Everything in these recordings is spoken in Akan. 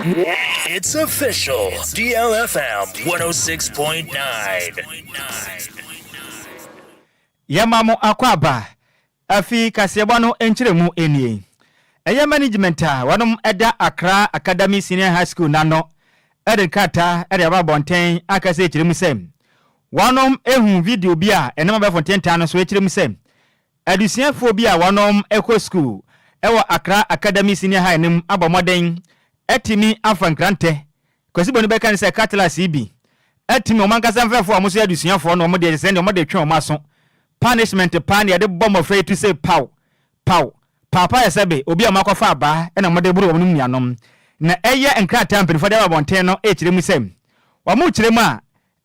It's official. DLFM 106.9. Yɛma mo akwaaba. Afi kaseɛbɔ no nkyerɛmu nie. Ɛyɛ management a wɔnom da Accra Academy Senior High School no ano de nkrataa de aba abɔnten akasa akyerɛ mu sɛ wɔnom ahu video bi a ɛnam abɛɛfo ntentan no so ɛkyerɛ mu sɛ adesuafoɔ bi a wɔnom kɔ sukuu wɔ Accra Academy Senior High no mu abɔ mmɔden atumi afa nkrantɛ, Kwasi Boni bɛka no sɛ cutlass yi bi, atumi wɔn ankasa mfɛfoɔ a wɔn nso yɛ adesuafoɔ no wɔn deɛ sɛ ɛndeɛ wɔn de retwe wɔn aso. Punishment paa na yɛde bɔ mmɔfra yi ti sɛ paw! Paw! Paapa yɛ sɛbe obi a wɔakɔfa abaa na wɔde reboro wɔn nuanom. Na ɛyɛ nkrataa a mpanyimfoɔ de aba abɔnten no rekyerɛ mu sɛ, wɔrekyerɛ mu a,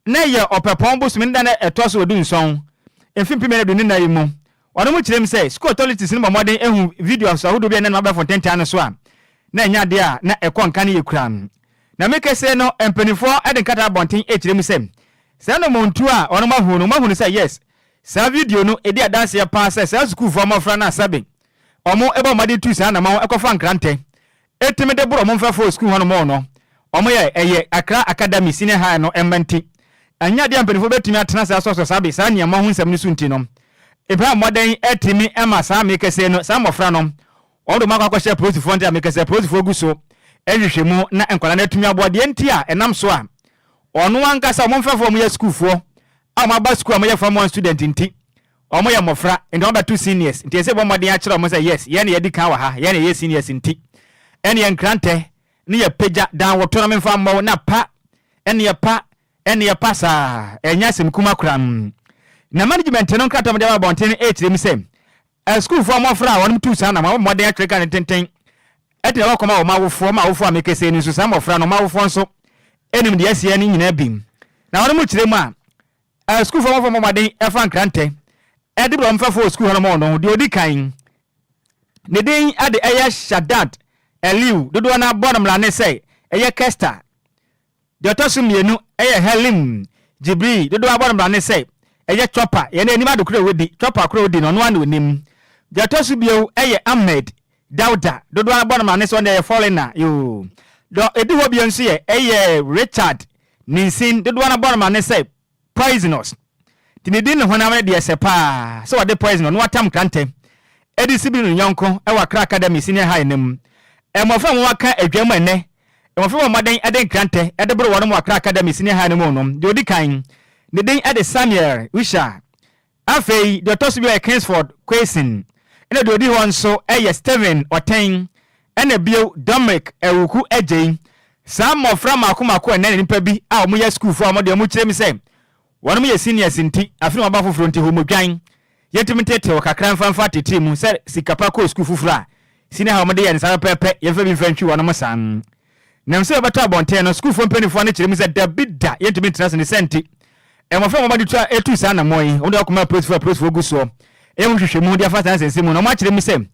na ɛyɛ Ɔpɛpɔn bosome no da no a ɛtɔ so dunson, mfe 2024 yi mu. Wɔnom kyerɛ mu sɛ, sukuu authorities no bɔ mmɔden ahu videos ahodoɔ bi a ɛnenam abɛɛfo ntentan no so a na ɛnyɛ adeɛ a na ɛkɔ nka no yie koraa. Na me kese no, mpanyimfoɔ de nkrataa aba abɔnten rekyerɛ mu sɛ, saa nnɔmɔntuo a wɔnom ahu no, wɔahu no sɛ yes, Saa video no di adanseɛ paa sɛ saa sukuufoɔ mmɔfra no a sɛbe wɔn bɔ mmɔden tu saa anamɔn kɔfa nkrantɛ tumi de boro wɔn mfɛfoɔ wɔ sukuu hɔnom no, wɔn yɛ ɛyɛ Accra Academy Senior High no mma nti. Ɛnyɛ adeɛ a mpanimfoɔ bɛtumi atena ase asɔsɔ saa be saa nneɛma ho nsɛm no so nti no, mpɛ mmɔden atumi ma saa mekɛseɛ no, saa mmɔfra no, wɔn de wɔn akɔ akɔhyɛ apolisifoɔ nti a mekɛseɛ apolisifoɔ gu so nhwehwɛ mu na nkwadaa no atumi aboa deɛ nti a ɛnam so a ɔno ankasa wɔn mfɛfoɔ a wɔyɛ sukuufoɔ a wɔaba sukuu a wɔyɛ form one student nti wɔyɛ mmɔfra nti wɔabɛto seniors nti ɛsɛ bɔ mmɔden akyerɛ wɔn sɛ yes yɛn na yɛdi kan wɔ ha yɛn na yɛyɛ seniors nti ɛne yɛ nkrantɛ ne yɛ pagya dan woto na memfa mmɔ wo na pa ɛne yɛ pa ɛne yɛ pa saa ɛnyɛ asɛm kuma koraa na management no nkrataa wɔde aba abɔnten no ɛrekyerɛ mu sɛ Asukuufoɔ mmɔfra a wɔnom tuu saa anamɔn, wɔbɔ mmɔden atwerɛ ka no tenten de na wɔkɔma wɔn awofoɔ, ma awofoɔ a mekasa yi no nso, saa mmɔfra no, wɔn awofoɔ nso nim deɛ asiɛ no nyinaa bi. Na wɔnom kyerɛ mu a, asukuufoɔ mmɔfra bɔ mmɔden fa nkrantɛ de brɛ wɔn mfɛfoɔ wɔ sukuu hɔnom no, deɛ ɔdi kan, ne din de ɛyɛ Shaddad Aliu, dodoɔ no ara bɔ no mmrane sɛ ɛyɛ Kester. Deɛ ɔtɔ so mmienu yɛ Halim Jibril, dodoɔ ara bɔ no mmrane sɛ ɛyɛ Chopper, yɛn anim ade korɔ a ɔdi, Chopper korɔ a ɔdi no ɔno ara na ɔnim. Deɛ ɔtɔ so bio yɛ Ahmed Dauda, dodoɔ ara bɔ no mmrane sɛ ɔno deɛ ɔyɛ foreigner, yoo. Deɛ ɛdi hɔ bio nso yɛ ɛyɛ Richard Ninsin, dodoɔ ara bɔ no mmrane sɛ Poisonous. Nti ne din ne honam no deɛ sɛ paa sɛ wɔde poison na wɔatam nkrantɛ de si bi ne yɔnko wɔ Accra Academy Senior High no mu. Mmɔfra a wɔaka adwa mu ɛnnɛ, mmɔfra bɔ mmɔden de nkrantɛ de boro wɔnom wɔ Accra Academy Senior High no mu no, deɛ ɔdi kan, ne din de Samuel Usha. Afei deɛ ɔtɔ so bio yɛ Kingsford Quayson, ɛna deɛ ɔdi hɔ nso yɛ Stephen Oteng, ɛna bio Domrick Awuku Adjei. Saa mmɔfra mmaako mmaako ɛnɛ ne nnipa bi a wɔyɛ sukuufoɔ a wɔn deɛ wɔkyerɛ mu sɛ wɔnom yɛ seniors nti afe na wɔaba foforɔ nti homodwan yɛntumi ntetew kakra mfa mfa atetee mu sɛ sika pa kɔɔ sukuu foforɔ a senior high wɔde yɛ no saa pɛpɛɛpɛ yɛmfa bi mfa ntwi wɔnom saa. Nam sɛ wɔbɛtɔ abɔnten no, sukuufoɔ mpanimfoɔ no kyerɛ mu sɛ dabi da yɛntumi ntena ase ne sɛ nti mmɔfra a wɔde tua etu saa anammɔn yi wɔde akɔma apolisifoɔ a apolisifoɔ gu soɔ ɛyɛ ho nhwehwɛmu de afa saa nsɛnsɛm mu na wɔakyerɛ mu sɛ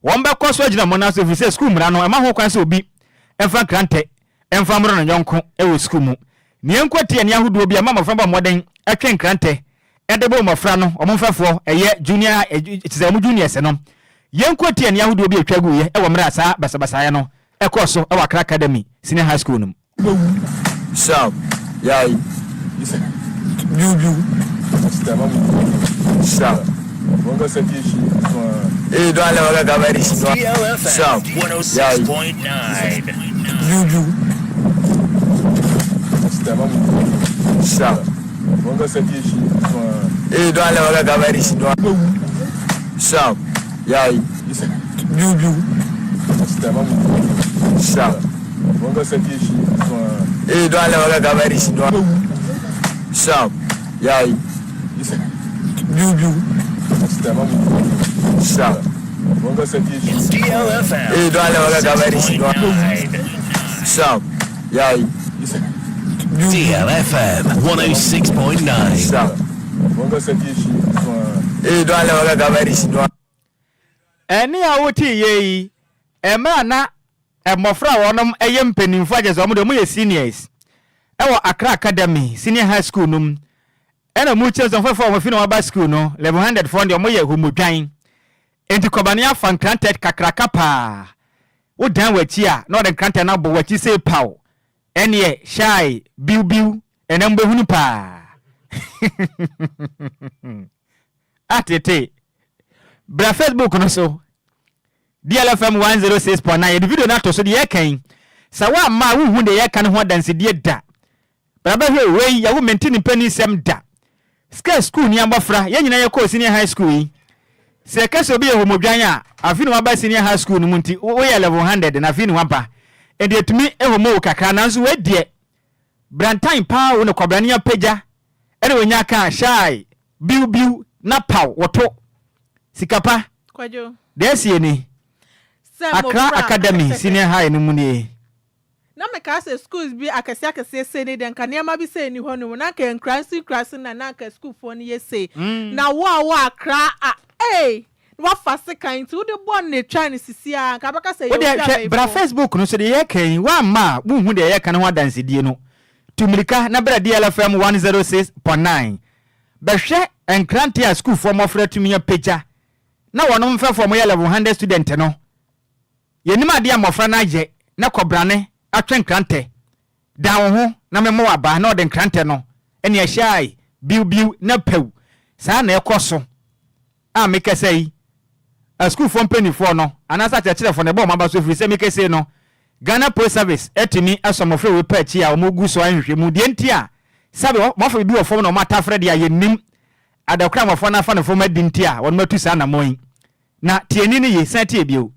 wɔbɛkɔ so agyina wɔn nan so ɛfiri sɛ sukuu mmara no ɛma ho kwan sɛ obi mfa nkrantɛ mfa mmoro ne yɔnko wɔ sukuu mu. Nea ɛnkwati ani ahodoɔ bi a ɛma mmɔfra bɔ mmɔden twe nkrantɛ de boro mmɔfra no wɔn mfɛfoɔ ɛyɛ junior high kyerɛ sɛ wɔn juniors no. Yɛnkwati ani ahodoɔ bi a ɛtwa guiɛ wɔ mmerɛ a saa basabasayɛ no kɔɔ so wɔ Accra Academy Senior High School no mu. Sharp, yayi, biu biu, sharp. Eh, don Allah waka ka bari shi don sharp, yayi, biu biu, sharp. Eh, don Allah waka ka bari shi don sharp, yayi, biu biu, sharp. Eh, don Allah waka ka bari shi don sharp, yayi, biu biu, sharp. Eh, don Allah waka ka bari shi don sharp, yayi, biu biu, DLFM 106.9. sharp. Eh, don Allah waka ka bari shi don Ɛnne a wotee yɛ yi, mmerɛ a na mmɔfra a wɔnom yɛ mpaninfoɔ a kyerɛ sɛ wɔn deɛ wɔn yɛ seniors wɔ Accra Academy Senior High School no mu ɛna wɔn kyerɛ sɛ wɔn fɛfoɔ a wɔn afi na wɔn aba school no level hundred foɔ deɛ wɔn yɛ homodwan enti kɔbane afa nkrantɛ kakraka paa. Wodan w'akyi a, na ɔde nkrantɛ no abɔ w'akyi sei paw. Ɛneɛ, hyɛae, biw biw, ɛnɛ mobɛhunu paa. Atete. Bra Facebook no so, DLFM 106.9, yɛde video no ato so, deɛ yɛreka yi, sɛ woamma a wonhu deɛ yɛreka no ho adansedie da. Bra bɛhwɛ o, wei yɛwo mente ne mpanisɛm da. Sika school ni abɔfra, yɛn nyinaa yɛkɔɔ senior high school yi. Sɛ yɛka sɛ obi yɛ homodwan a, afei na waba senior high school no mu nti woyɛ level 100 na afei na waba. Enti ɛtumi homo wo kakra nanso wei deɛ brantan paa wo ne kwabrane apagya ɛna wɔnya ka shy biw biw na paw woto. Sika pa. Kwadwo. Deɛ asie ni. Sɛ Accra mmofra. Academy senior high no mu nie. Na mekaa sɛ schools bi akɛseɛ akɛseɛ sei no deɛ nka nneɛma bi sei nni hɔ nom na anka nkuraase nkuraase na na anka sukuufoɔ no yɛ sei na wo a wɔ Accra a ei na wafa sekan nti wode bɔ no na etwa no sisi a anka bɛka sɛ Wo yɛ deɛ obi hwɛ, bra abayifoɔ. Facebook no so, deɛ yɛreka yi, woamma a wonhu deɛ yɛreka no ho adansedie no. Tu mmirika na bra DLFM 106.9 bɛhwɛ nkrante a sukuufoɔ mmɔfra tumi apagya na wɔnom mfɛfoɔ a wɔyɛ level 100 student no Yɛnim adeɛ a mmɔfra no ayɛ na kɔbrane atwe nkrantɛ. Dan wo ho na memmɔ wo abaa na ɔde nkrantɛ no ne ɛhyɛae biw biw na pɛw. Saa na ɛkɔ so a mekasa yi. Asukuufoɔ mpanimfoɔ no anaasɛ akyerɛkyerɛfoɔ no ɛbɔ wɔn aba so ɛfiri sɛ mekasa yi no Ghana Post Service atumi asɔ mmɔfra wei pa akyi a wɔgu so ayɛ nhwehwɛmu. Deɛ nti a sɛbe wɔafa biribi wɔ fam na wɔatafrɛ deɛ a yɛnnim adakoro a mmɔfra no afa no fam adi nti a wɔatu saa anammɔn yi. Na tie nne no ye, san tie bio.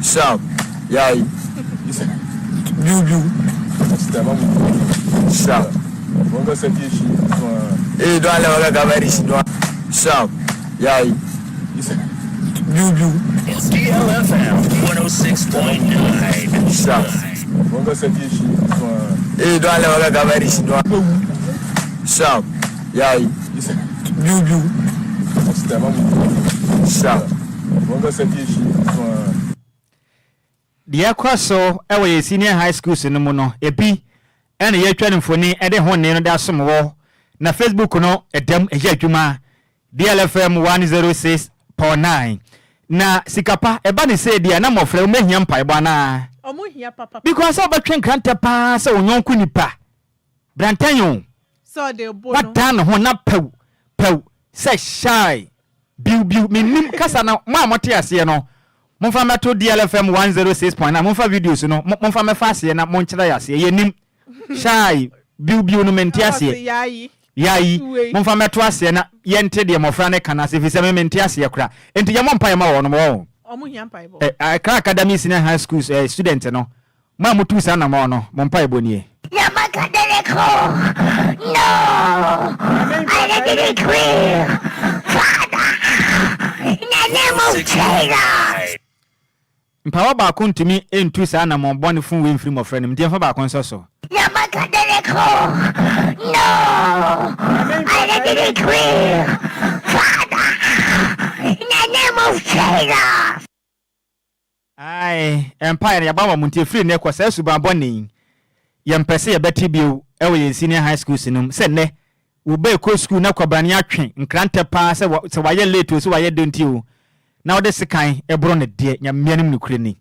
Sharp, yayi, biu biu, sharp. Eh, don Allah waka gabari shi don sharp, yayi, biu biu. DLFM 106.9. Sharp. Eh, don Allah waka gabari shi don sharp, yayi. Biu biu. Sharp. Deɛ ɛkɔ so wɔ yɛn senior high schools no mu no, ebi na yɛatwa no mfoni de ho nne no de asom wɔ, na Facebook no ɛdam ɛyɛ adwuma, DLFM 106.9. Na sika pa, ɛba ne sei deɛ na mmɔfra yi wɔhia mpaebɔ anaa? Wɔn hia papapa. Because sɛ wobɛtwe nkrantɛ paa sɛ wo yɔnko nipa, Brantɛn o, Sɛ ɔde rebo no. Wadan ne ho na pɛw pɛw sɛ shy biw biw mennim kasa no mo a mote aseɛ no momfa mmɛto DLFM 106.9 momfa videos no mo momfa mmɛfa aseɛ na monkyerɛ yɛ aseɛ yɛnnim shy biw biw no mente Ɔse aseɛ yayi yayi wei. momfa mmɛto aseɛ na yɛnte deɛ mmɔfra no ka no ase ɛfiri sɛ me mente aseɛ kora enti yɛmmɔ mpaeɛ ma wɔnom wɔn Ɔmo hia mpaebɔ. eh, Accra Academy Senior High School eh, student no Mo a motuu saa anammɔn no, mo mpaebɔ nie. Mpaebɔ baako ntumi ntu saa anammɔn bɔne fo wei mfiri mmɔfra no mu, nti yɛmfa baako nsɔ so. Ae, mpaeɛ no yɛabɔ ama mo nti ɛfiri nnɛ kɔ saa suban bɔne yi yɛmpɛ sɛ yɛbɛte bio wɔ yɛn senior high schools no mu sɛ nnɛ wo ba ɛkɔ school na kwabrane atwe nkrantɛ paa sɛ sɛ wayɛ late o sɛ wayɛ dɛn nti o na wode sekan boro no deɛ Nyame anim nokorɛ ni.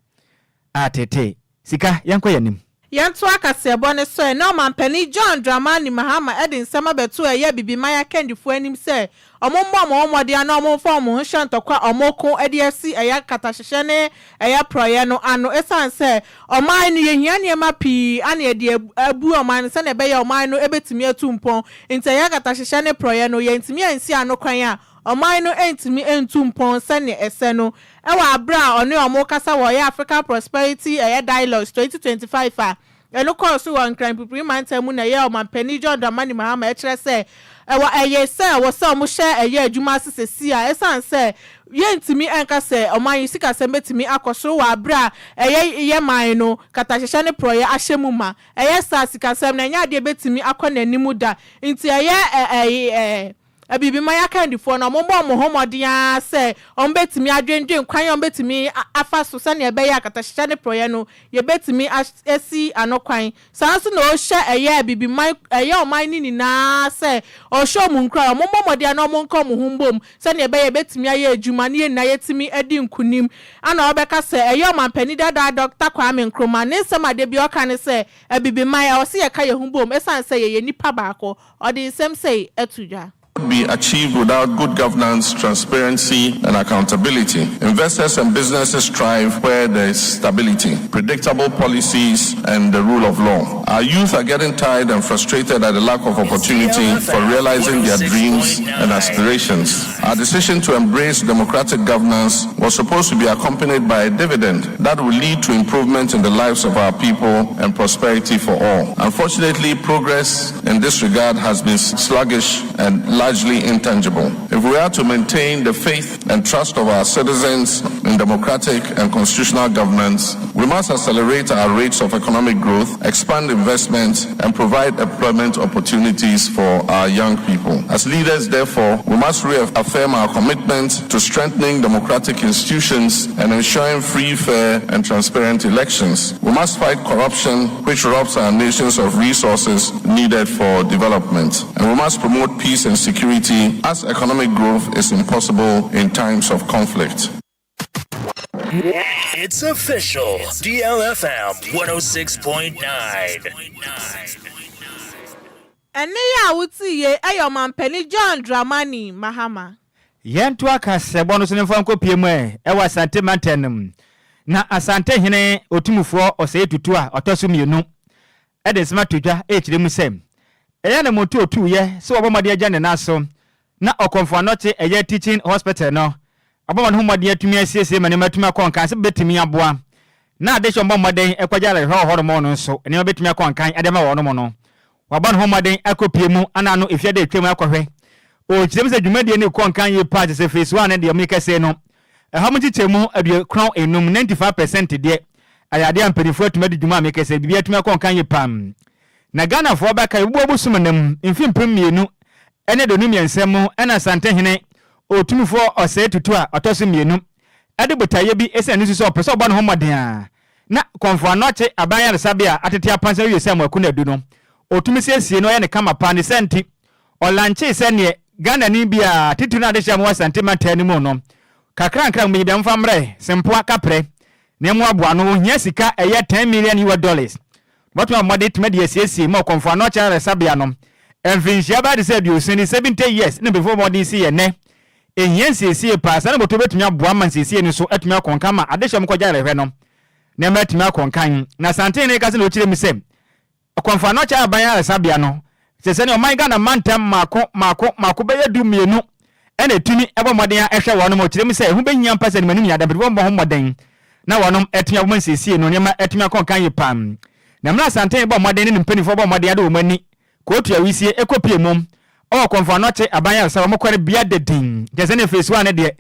Ateetee. Sika, yɛnkɔ yɛn anim. Yɛntoa kaseɛbɔ no so ɛ, na Ɔmanpanin John Dramani Mahama de nsɛm abɛto ɛyɛ Abibiman akandifoɔ anim sɛ wɔmmɔ wɔn ho mmɔden anaa wɔmfa wɔn ho nhyɛ ntɔkwa a wɔreko de asi ɛyɛ akatahyehyɛ ne ɛyɛ porɔeɛ no ano ɛsiane sɛ ɔman no yɛhia nneɛma pii ana yɛde abu ɔman no sɛdeɛ ɛbɛyɛ a ɔman no bɛtumi atu mpɔn nti ɛyɛ akatahyehyɛ ne porɔeɛ no yɛntumi ansi ano kwan a ɔman no ntumi ntu mpɔn sɛdeɛ ɛsɛ no Wɔ aber a ɔne wɔn rekasa wɔ ɔyɛ African Prosperity ɛyɛ Dialogues 2025 a ɛno kɔɔ so wɔ Nkran Pipiri Mantam mu na ɛyɛ Ɔmanpanin John Dramani Mahama ɛkyerɛ sɛ ɛwɔ ɛye sɛ ɛwɔ sɛ wɔn hyɛ ɛyɛ adwuma ase sɛsi a ɛsiane sɛ yɛntumi ɛnka sɛ ɔman yi sikasɛm bɛtumi akɔ soro wɔ aberɛ a ɛyɛ yɛ man no katahyehyɛ ne porɔeɛ ahyɛ mu ma ɛyɛ saa sikasɛm no ɛnyɛ adeɛ ɛbɛtumi akɔ n'anim da nti ɛyɛ ɛɛ. Abibiman akandifoɔ no, wɔmmɔ wɔn ho mmɔden ara sɛ wɔbɛtumi adwendwen kwan a wɔbɛtumi afa so sɛdeɛ ɛbɛyɛ a akatahyehyɛ ne porɔeɛ no, yɛbɛtumi asi ano kwan. Saa ara nso na ɔhyɛ ɛyɛ Abibiman, ɛyɛ ɔman no nyinaa sɛ ɔhyɛ wɔn nkuran, wɔmmɔ mmɔden ara na wɔnka wɔn ho mbom sɛdeɛ ɛbɛyɛ a yɛbɛtumi ayɛ adwuma na yɛn nyinaa yɛatumi adi nkunim. Ɛna ɔbɛka sɛ ɛyɛ Ɔmanpanin dada Dɔkta Kwame Nkrumah ne nsɛm a da biara ɔka ne sɛ, Abibiman, ɛwɔ sɛ yɛka yɛn ho bom ɛsiane sɛ yɛyɛ nnipa baako. Ɔde nsɛm sei ato dwa. Be achieved without good governance, transparency, and accountability. Investors and businesses thrive where there is stability, predictable policies, and the rule of law. Our youth are getting tired and frustrated at the lack of opportunity for realizing their dreams and aspirations. Our decision to embrace democratic governance was supposed to be accompanied by a dividend that will lead to improvement in the lives of our people and prosperity for all. Unfortunately, progress in this regard has been sluggish and largely intangible. If we are to maintain the faith and trust of our citizens in democratic and constitutional governance, we must accelerate our rates of economic growth, expand investment, and provide employment opportunities for our young people. As leaders, therefore, we must reaffirm our commitment to strengthening democratic institutions and ensuring free, fair, and transparent elections. We must fight corruption, which robs our nations of resources needed for development. And we must promote peace and security as economic growth is impossible in times of conflict. It's official. DLFM 106.9. Ɛnne yi a wote yei yɛ Ɔmanpanin John Dramani Mahama. Yɛntoa kasɛbɔ no so no mfa nkɔpue mu ɛ wɔ Asante mantam no mu. Na Asante hene Otumfoɔ Osei Tutu a ɔtɔ so mmienu de nsɛm ato dwa rekyerɛ mu sɛ ɛyɛ anammɔntuo a ɔtuiɛ sɛ wabɔ mmɔden agya ne nan so na Ɔkɔmfo Anɔkye ɛyɛ Teaching Hospital no abɔ wɔn ho mmɔden atumi asiesie ma nneɛma atumi akɔ nkan sɛ bɛtumi aboa na adehye wɔn bɔ mmɔden kɔgye ayarehwɛ wɔ hɔnom no nso nneɛma bɛtumi akɔ nkan de ama wɔnom no. Wabɔ ne ho mmɔden akɔpue mu ana ano efiada a atwam akɔhwɛ. Ɔkyerɛ mu sɛ dwumadie no rekɔ nkan yie paa kyerɛ sɛ phase one no deɛ wɔyɛ kɛseɛ no ɛha mu nkyekyɛmu 95, 95%, deɛ ɛyɛ adeɛ a mpanimfoɔ atumi adi dwuma a mekɛ sɛ biribi atumi akɔ nkan yie paa. Na Ghanafoɔ bɛka yɛbubu abosom no mu mfe 2023 mu ɛna Asantehene Otumfoɔ Osei Tutu a ɔtɔ so mmienu de botaeɛ bi asi n'ani so sɛ ɔpɛ sɛ ɔbɔ ne ho mmɔden a na Kɔmfo Anɔkye Aban Ayaresabea a atete apansam awie sɛ Amoako Nadu no ɔtumi siesie no ɔyɛ no kama paa ne saa nti ɔlankyee sɛ neɛ Ghanani biara titiri no adehyɛ a mowɔ Asante mantam no mu no kakrankra mobɛnya bi a momfa mmrɛ Sempoa Kaprɛ na ɛmmoaboa ano ɔhia sika ɛyɛ 10 million US dollars Wɔatumi abɔ mmɔden atumi de asiesie ma Ɔkɔmfo Anɔkye Ayaresabea no. Mfinhyia bɛyɛ te sɛ aduosia ni, 70 years, na mpanyimfo bɔ mmɔden si yɛ nnɛ. Ehia nsiesie paa. Saa na bɔtɔ betumi aboa ma nsiesie no so atumi akɔ nkan ma adehye a wɔkɔgye ayarehwɛ no nneɛma atumi akɔ nkan. Na Santene reka sɛ na ɔkyerɛ mu sɛ Ɔkɔmfo Anɔkye Aban Ayaresabea no, te sɛ nea ɔman Ghana mantam mmaako mmaako mmaako bɛyɛ 12 na etumi bɔ mmɔden a ɛhwɛ wɔn. Ɔkyerɛ mu sɛ ɛho behia ampa sɛ animanim nyinaa adampanyimfo bɔ ho mmɔden na wɔnom atumi abɔ nsiesie no nneɛma atumi akɔ nkan yie paa. Na mmerɛ Asantehene bɔɔ mmɔden ne ne mpaninfoɔ bɔɔ mmɔden ade wɔn ani kootu awisie ɛkɔ pie mu ɔwɔ Kɔmfo Anɔkye aban ayaresa wɔn kɔ no bea da din kyerɛ sɛ ne phase one no deɛ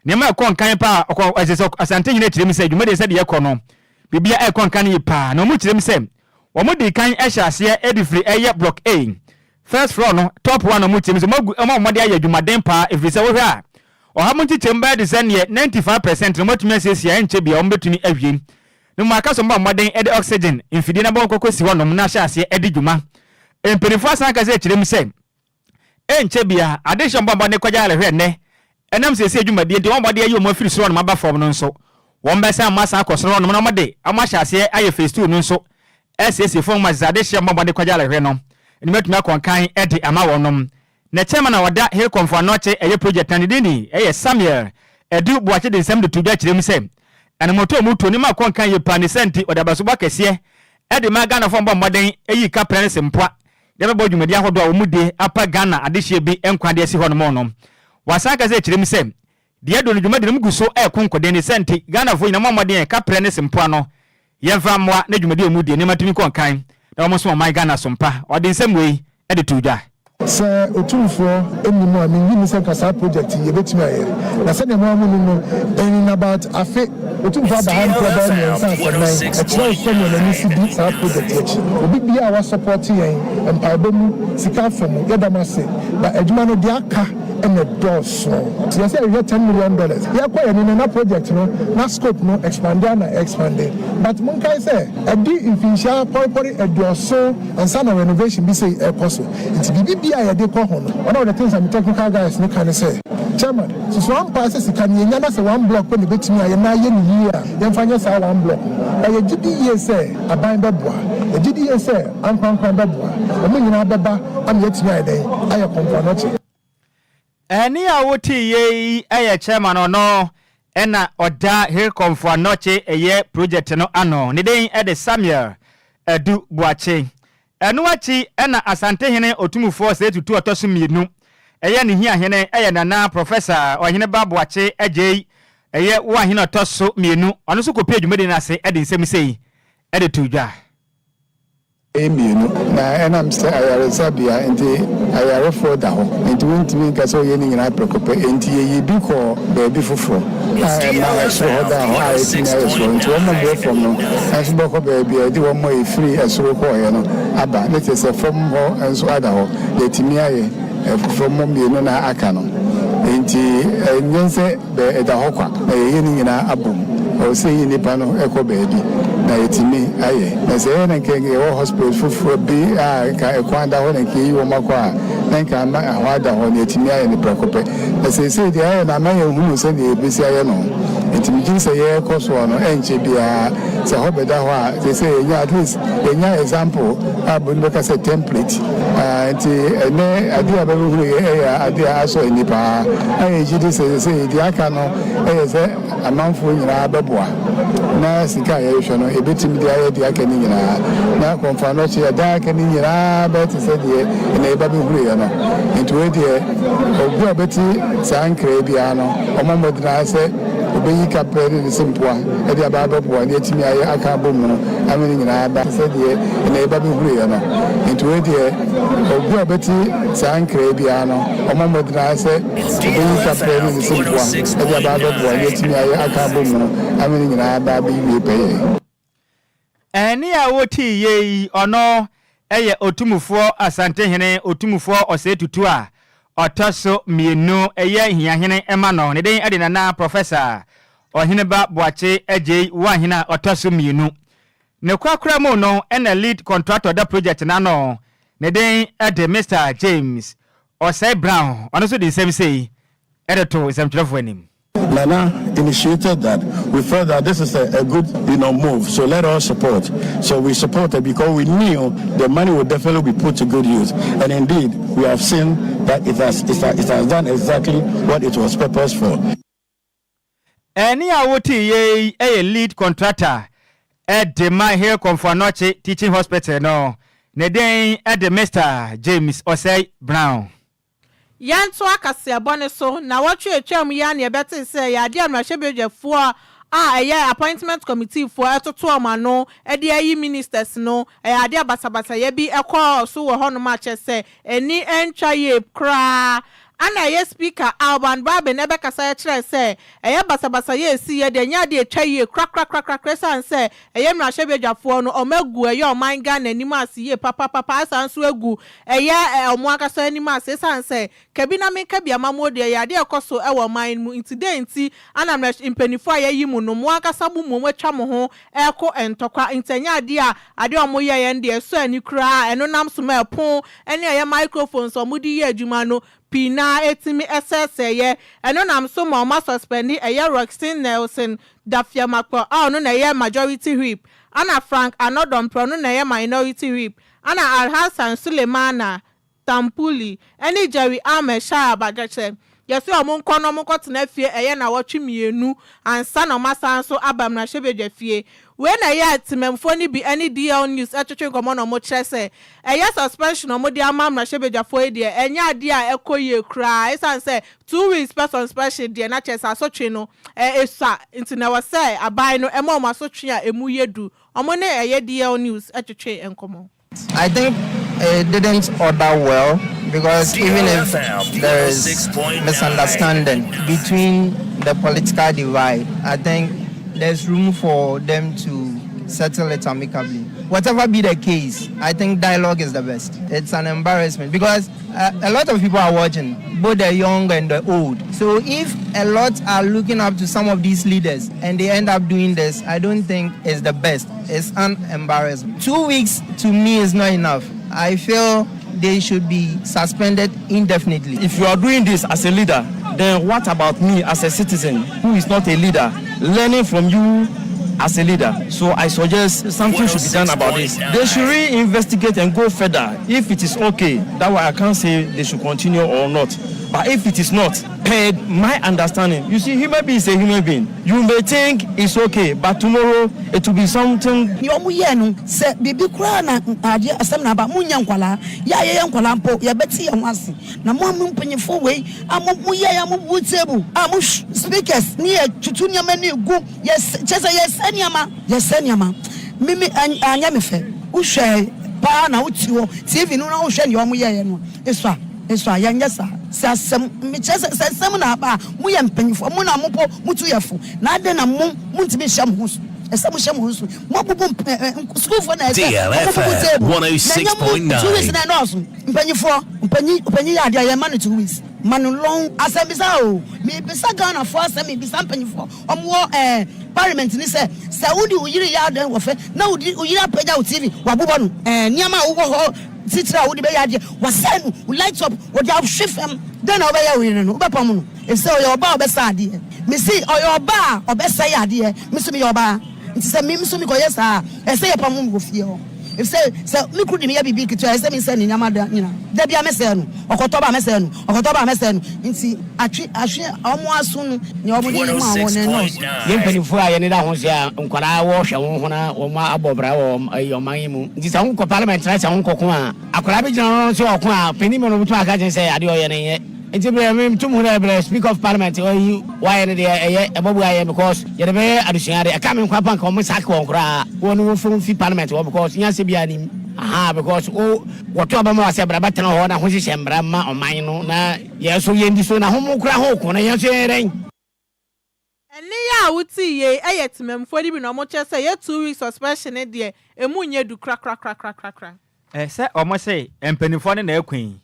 nneɛma ɛkɔ nkan paa ɔkɔ ɛsɛ sɛ Asantehene kyerɛ mu sɛ dwumadie sɛdeɛ ɛkɔ no biribiara ɛkɔ nkan yie paa na wɔn kyerɛ mu sɛ wɔn dii kan hyɛ aseɛ de firi ɛyɛ block A first floor no top one wɔn kyerɛ mu sɛ wɔn agu wɔn a wɔde ayɛ adwumaden paa ɛfiri sɛ wohwɛ a Ɔha mu nkyekyɛm bɛyɛ te sɛ neɛ 95 percent no wɔatumi asiesie a ɛnkyɛ biara wɔbɛtumi awie. No mu aka sɛ wɔbɔ mmɔden de oxygen mfidie no abɔ kɔkɔsi hɔnom na ahyɛ aseɛ adi dwuma. Mpanimfoɔ asan aka sɛ kyerɛ mu sɛ ɛnkyɛ biara adehyeɛ a wɔbɔ mmɔden kɔgye ayarehwɛ nnɛ ɛnam siesie dwumadie nti wɔn a wɔde ayi wɔn afiri soro hɔnom aba fam no nso wɔbɛsan wɔn asan akɔ soro hɔnom na wɔde wɔn ahyɛ aseɛ ayɛ phase 2 no nso asiesie fam ma sɛ adehyeɛ a wɔbɔ mmɔden kɔgye ayarehwɛ no anim atumi akɔ nkan de ama wɔnom. Na chairman a ɔda Hill Komfo Anokye ɛyɛ project na ne din de ɛyɛ Samuel Adu Boakye de nsɛm de to dwa kyerɛ mu sɛ anamoto a wɔtu no ma kɔ nkan yie paa ne saa nti ɔde abasobɔ akɛseɛ de ma Ghanafoɔ a wɔbɔ mmɔden yi kaprɛ ne sempoa de bɛbɔ dwumadi ahodoɔ a wɔn die apa Ghana adehyeɛ bi nkwa de asi hɔ nom no. Wasan aka sɛ kyerɛ mu sɛ Deɛ aduro no dwumadi no mu gu so reko nkoden ne sɛ nti Ghanafoɔ nyinaa mmɔ mmɔden a kaprɛ ne sempoa no yɛmfa mmoa na dwumadi a wɔn die nneɛma tumi kɔ nkan na wɔn nso ɔman Ghana so mpa. Ɔde nsɛm wei de too dwa. Sɛ Otumfoɔ nni mu a, minnye nni sɛ nka saa project yi yɛbɛtumi ayɛ. Na sɛdeɛ mo ara monim no, in about afe, Otumfoɔ aba ha mprɛ bɛyɛ mmiɛnsa ansa nnan. Ɛkyerɛ wo sɛdeɛ n'ani si di saa project yi akyi. Obi biara a wasɔpɔte yɛn, mpaebɔ mu, sika afa mu, yɛda mo ase. But adwuma no, deɛ aka na ɛdɔɔso. Nti yɛsɛ yɛhwehwɛ $10 million. Yɛkɔ yɛn anim no, na project no, na scope no expande ara na ɛexpande. But monkae sɛ, adi mfinhyia pɔrepɔre aduɔson ansa na renovation bi sei ɛrekɔ so. Nti biribi biara a yɛde kɔ ho no, one of the things a me technical guys no ka ne sɛ, Chairman, susu ampa sɛ sika no yɛnya na sɛ one block pɛ na ɛbɛtumi ayɛ na ayɛ no yie a, yɛmfa nyɛ saa one block no. But yɛgye di yie sɛ aban bɛboa, yɛgye di yie sɛ ankorankora bɛboa, wɔn nyinaa bɛba ama yɛatumi ayɛ dɛn? Ayɛ kɔmfoanɔkye. Ɛnne a wotee yei yɛ chairman ɔno na ɔda Hill Kɔmfoanɔkye ɛyɛ project no ano. Ne din de Samuel Adu Boakye. Ɛno akyi na Asantehene Otumfoɔ Osei Tutu ɔtɔ so mmienu ɛyɛ ne hiahene ɛyɛ Nana Professor Ɔheneba Boakye Agyei ɛyɛ Woahene ɔtɔ so mmienu ɔno nso kɔpie dwumadi no ase de nsɛm sei de too dwa. Ɛyɛ mmienu, na ɛnam sɛ ayaresabea nti ayarefoɔ da hɔ nti wontumi nka sɛ woyɛ ne nyinaa prɛko pɛ, enti yɛyii bi kɔɔ baabi foforɔ a ɛma ɛsoro hɔ daa hɔ a ɛtumi ayɛ soro nti wɔn a wɔwɔ fam no nso bɛkɔ baabi a ɛde wɔn a ɛfiri ɛsoro kɔeɛ no aba, ne kyerɛ sɛ fam hɔ nso ada hɔ, yɛatumi ayɛ fam hɔ mmienu na aka no, enti ɛnyɛ sɛ. Bɛ ɛda hɔ kwa, na yɛyɛ ne nyinaa abom. Ɛwɔ sɛ yɛyi nnipa no kɔ baabi, na yɛtumi ayɛ. Na sɛ ɛyɛ na nka yɛwɔ hospitals foforɔ bi a nka ɛkwan da hɔ na nka yɛyi wɔn akɔ a, na nka ama ɛhɔ ada hɔ na yɛatumi ayɛ no prɛko pɛ. Na seesei deɛ ayɛ no ama yɛnhunu sɛdeɛ yɛbɛsi ayɛ no. Nti megye di sɛ yɛrekɔ soɔ no, ɛnkyɛ biara sɛ hɔ bɛda hɔ a, seesei yɛnya at least yɛnya example a buroni bɛka sɛ template. Ah, nti ɛnɛ adeɛ a bɛbɛhunu yɛ ɛyɛ adeɛ a asɔ ani paa. A yɛgye di sɛ sɛ deɛ aka no ɛyɛ sɛ amanfoɔ nyinaa bɛboa na sika a yɛrehwɛ no yɛbɛtumi de ayɛ deɛ aka no nyinaa na kɔmfoanɔkye ɛdan aka no nyinaa bɛyɛ te sɛ deɛ ɛnɛ yɛba bɛhunuiɛ no. Nti wei deɛ obi a ɔbɛte saa nkra yi biara no ɔmmɔ mmɔden ara sɛ ɔbɛyi kaprɛ ne ne sempoa de aba abɛboa na yɛatumi ayɛ aka abɔ mu ama ne nyinaa aba te sɛ deɛ ɛnɛ yɛba bɛhunuiɛ no. Nti wei deɛ obi a ɔbɛte saa nkra yi biara no ɔmmɔ mmɔden ara sɛ ɔbɛyi kaprɛ ne ne sempoa de aba abɛboa na yɛatumi ayɛ aka abɔ mu ama ne nyinaa aba abɛwie pɛyɛ. Ɛnne a wotee yei, ɔno yɛ Otumfoɔ Asantehene Otumfoɔ Osei Tutu a ɔtɔ so mmienu, ɛyɛ Hiahene ma no. Ne din de Nana Professor Ɔheneba Boakye Agyei Woahene a ɔtɔ so mmienu. Ne korakora mu no na lead contractor da project no ano, ne din de Mister James Osei Brown, ɔno nso de nsɛm sei de too nsɛmtwerɛfoɔ anim. Nana initiated that. We felt that this is a, a good you know, move, so let us support. So we supported because we knew the money would definitely be put to good use. And indeed, we have seen that it has, it has, it has done exactly what it was purposed for. Ɛnne a wotee yei yɛ lead contractor de ma Hill Komfo Anokye Teaching Hospital no. Ne din de Mister James Osei Brown. Yɛntoa kaseɛbɔ no so, Nnawɔtwe a ɛtwaam yi ara na yɛbɛtee sɛ ɛyɛ adeɛ a mmarahyɛbadwafoɔ a ɛyɛ Appointment Committee foɔ ɛtoto wɔn ano de ayi Ministers no, ɛyɛ adeɛ a basabasayɛ bi kɔɔ so wɔ hɔnom a kyerɛ sɛ ani ntwa yie koraa. Ana ɛyɛ Speaker Alban Bagbin bɛkasa kyerɛɛ sɛ ɛyɛ basabasayɛ a ɛsiiɛ deɛ ɛnyɛ adeɛ a ɛtwa yie korakorakorakora ɛsiane sɛ ɛyɛ mmarahyɛbadwafoɔ no wɔn agu ɛyɛ ɔman Ghana anim ase yie papapapa asan nso agu ɛyɛ wɔn ankasa anim ase ɛsiane sɛ kabi na menka bi amammuo deɛ ɛyɛ adeɛ a ɛkɔ so wɔ ɔman no mu nti dɛn nti ana mmarahy mpaninfoɔ a yɛayi mo no mo ankasa mo mmom atwa mo ho reko ntɔkwa nti ɛnyɛ adeɛ a adeɛ a wɔyɛeɛ no deɛ ɛsɔ ani koraa a ɛno nam so ma ɛpon ne ɛyɛ microphones a wɔde yɛ adwuma no pii no ara tumi sɛesɛeɛ. Ɛno nam so ma wɔasɔspɛnde ɛyɛ Rockson Nelson Dafeamakpor a ɔno na ɛyɛ Majority Whip, ɛna Frank Anor-Dompreh ɔno na ɛyɛ Minority Whip, ɛna Alhassan Sulemana Tampuli ne Jerry Ahmed Shah Abadwakyɛ. Yɛse wɔn nkɔ na wɔn nkɔtena fie ɛyɛ nnawɔtwe mmienu ansa na wɔn asan nso aba mmarahyɛbadwa fie. Wei na ɛyɛ a temammufoɔ no bi ne DL News twetwe nkɔmmɔ na wɔkyerɛ sɛ ɛyɛ suspension a wɔde ama mmarahyɛbadwafoɔ yi deɛ ɛnyɛ adeɛ a ɛkɔ yie koraa ɛsiane sɛ 2 weeks pɛ suspension deɛ na kyerɛ sɛ asotwe no ɛsua nti na ɛwɔ sɛ aban no ma wɔn asotwe a ɛmu yɛ du. Wɔn ne ɛyɛ DL News twetwe nkɔmmɔ. I think it didn't order well because even if there is misunderstanding between the political divide, I think there's room for them to settle it amicably. Whatever be the case, I think dialogue is the best. It's an embarrassment because a lot of people are watching, both the young and the old. So if a lot are looking up to some of these leaders and they end up doing this, I don't think it's the best. It's an embarrassment. 2 weeks to me is not enough. I feel they should be suspended indefinitely. If you are doing this as a leader, then what about me as a citizen who is not a leader, learning from you as a leader? So I suggest something should be done about this. They should re-investigate and go further. If it is okay, that way I can't say they should continue or not. But if it is not, per my understanding, you see, human being is a human being. You may think it's okay, but tomorrow it will be something. Nea ɔmo yɛɛ no, sɛ biribi koraa na adeɛ asɛm na aba, mo nyɛ nkwalaa, yɛ a yɛyɛ nkwalaa mpo yɛbɛte yɛn ho ase, na mo a mo mpanyinfoɔ wei a mo mo yɛ a mo bu table a mo speakers ne yɛ tutu nneɛma ne gu yɛ kyɛ sɛ yɛsɛ nneɛma, yɛsɛ nneɛma. Mimi anyɛ me fɛ. Wohwɛ paa na wote hɔ TV no na wohwɛ nea ɔmo yɛɛ no, esɔ a esɔ a yɛnyɛ saa. Sɛ asɛm mekyerɛ sɛ asɛm na aba a, moyɛ mpanyinfoɔ, mo na mo po motu yɛ fo, na ade na mo montumi nhyɛ mo ho so. Ɛsɛ mo hyɛ mo ho so. Mo abubu sukuufoɔ na ɛsɛ ɔmo bubu table na ɛnyɛ mo. 2 weeks na ɛnɔɔso. Mpanyinfoɔ, mpanyin, mpanyin yɛ adeɛ a yɛma no 2 weeks, ma no long. Asɛm bisa o, mebisa Ghanafoɔ asɛm, mebisa mpanyinfoɔ ɔmo wɔ parliament ni sɛ wode wo yere yɛ adan wɔ fɛ na wode wo yere apagya wo TV wabobɔ no, nneɛma a wowɔ hɔ titiri a wode bɛyɛ adeɛ wasɛe no, wo laptop wɔde ahwe fam, dɛn na wobɛyɛ wo yere no? Wobɛpam no, ɛfisɛ ɔyɛ ɔbaa a ɔbɛsa adeɛ. Mesi ɔyɛ ɔbaa a ɔbɛsɛe adeɛ. Me so meyɛ ɔbaa, nti sɛ me nso mekɔyɛ saa a, ɛsɛ yɛpam me wɔ fie hɔ, ɛfisɛ sɛ me kuru de meyɛ biribi ketewa, ɛsɛ mesɛ ne nneɛma da nyina da bia mɛsɛe no, ɔkɔtɔ ba mɛsɛe no, ɔkɔtɔ ba mɛsɛe no. Nti atwe ahwe ɔmo aso no, nea ɔmo de mu a wɔn ɛnɔɔso. Yɛn mpanimfoɔ a yɛne da ho sɛ a nkwadaa wɔhwɛ wɔn ho na wɔn abɔ bra wɔ ɛyi ɔman yi mu, nti sɛ wonkɔ parliament na sɛ wonkɔko a, akwadaa bi gyina hɔ sɛ ɔko a, panin mu no wobɛtumi aka kyerɛ sɛ adeɛ ɔyɛ no nyɛ. Nti berɛ metum hu dɛ berɛ Speaker of Parliament ɔyi wayɛ no deɛ, ɛyɛ ɛbɔbu ayɛ because yɛde bɛyɛ adesua de ɛka me nkwa pa. Nka ɔmo sack wɔn koraa, wɔn no wɔfom fi parliament hɔ because nyansa biara nim aha, because wo wɔto aba ma wa sɛ bra bɛtena hɔ na ho hyehyɛ mmara ma ɔman no na yɛn nso yɛn di so na ho mo kora ho ko na yɛn nso yɛn dɛn. Ɛne yɛ a wote yie ɛyɛ temamfoɔ no bi na ɔmo kyerɛ sɛ yɛ 2 weeks suspension ne deɛ, emu nyɛ du korakorakorakorakora. Ɛ sɛ ɔmo se mpanimfoɔ no na ɛkwan yi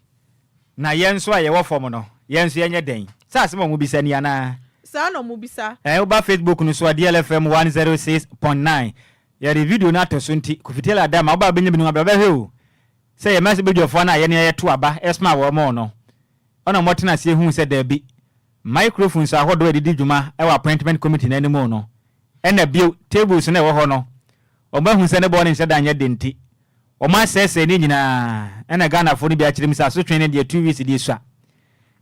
na yɛn nso a yɛwɔ fam no, yɛn nso yɛnyɛ dɛn? Sɛ asɛm a ɔmo bisa ni anaa? Saa na ɔmo bisa. Woba Facebook no so a, DLFM 106.9, yɛde video no ato so, nti Kofi Taylor da ma woba bɛnya bi no abɛ bɛhwɛ o sɛ yɛ mmarahyɛbadwafoɔ no a yɛne yɛto aba ɛsoma wɔ mo no, ɔna ɔmɔtena aseɛ hu sɛ daabi, microphones ahodoɔ a yɛde di dwuma ɛwɔ appointment committee no anim no, ɛna bio tables no ɛwɔ hɔ no, ɔmo ahu sɛ ne bɔɔ ne nhyɛ da nyɛ de, nti ɔmo asɛesɛe ne nyinaa. Ɛna Ghanafoɔ no bi akyerɛ mu sɛ asotwe no deɛ, 2 weeks deɛ sua,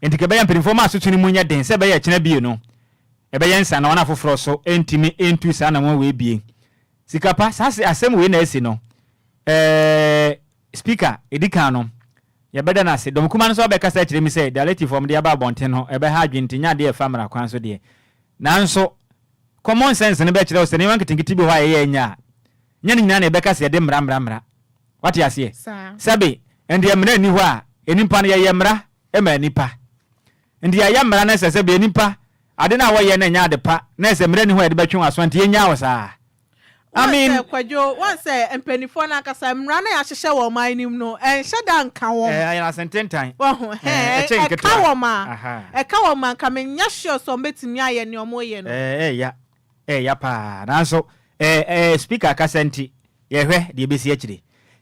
nti kɛbɛyɛ mpanimfoɔ ma asotwe no mu nyɛ den sɛ ɛbɛyɛ kyena bie no ɛbɛyɛ nsa na wɔn afoforɔ so ntumi ntu saa na wɔn wei bie sika pa. Saa asɛm wei na asi no, Speaker edi kan no, yɛbɛda no ase. Dɔm kuma no nso abɛkasa akyerɛ mi sɛ directive wɔn de aba abɔnten no ɛbɛha adwene, nti nyɛ adeɛ ɛfa mmara kwan so deɛ, nanso common sense no bɛkyerɛ wo sɛ nneɛma nketenkete bi hɔ a yɛyɛ nya a, nyɛ ne nyinaa na yɛbɛka sɛ yɛde mmara mmara mmara. Wate aseɛ? Sɛbe ndeɛ mmara nni hɔ a, nipa no yɛyɛ mmara ma nipa, nti yɛayɛ mmara no sɛ sɛbe nipa ade no a wɔyɛ no nyɛ ade pa na ɛsɛ mmara nni hɔ a yɛde bɛtwe wɔn aso, nti yɛnyaa wɔ saa. I mean, wɔn sɛ Kwadwo, wɔn sɛ mpanimfoɔ no ankasa, mmara no yɛahyehyɛ wɔ ɔman no mu no, ɛnhyɛ da nka wɔn. Ɛyɛ asententan. Wɔho hɛn ɛkyɛ ɛka nketewa. Wɔn a ɛka wɔn a, nka menya sure sɛ wɔn bɛtumi ayɛ nea wɔn yɛ no. Ɛɛya, ɛɛya paa, nanso ɛɛ ɛɛ Speaker akasa nti yɛhwɛ deɛ ebesi akyire.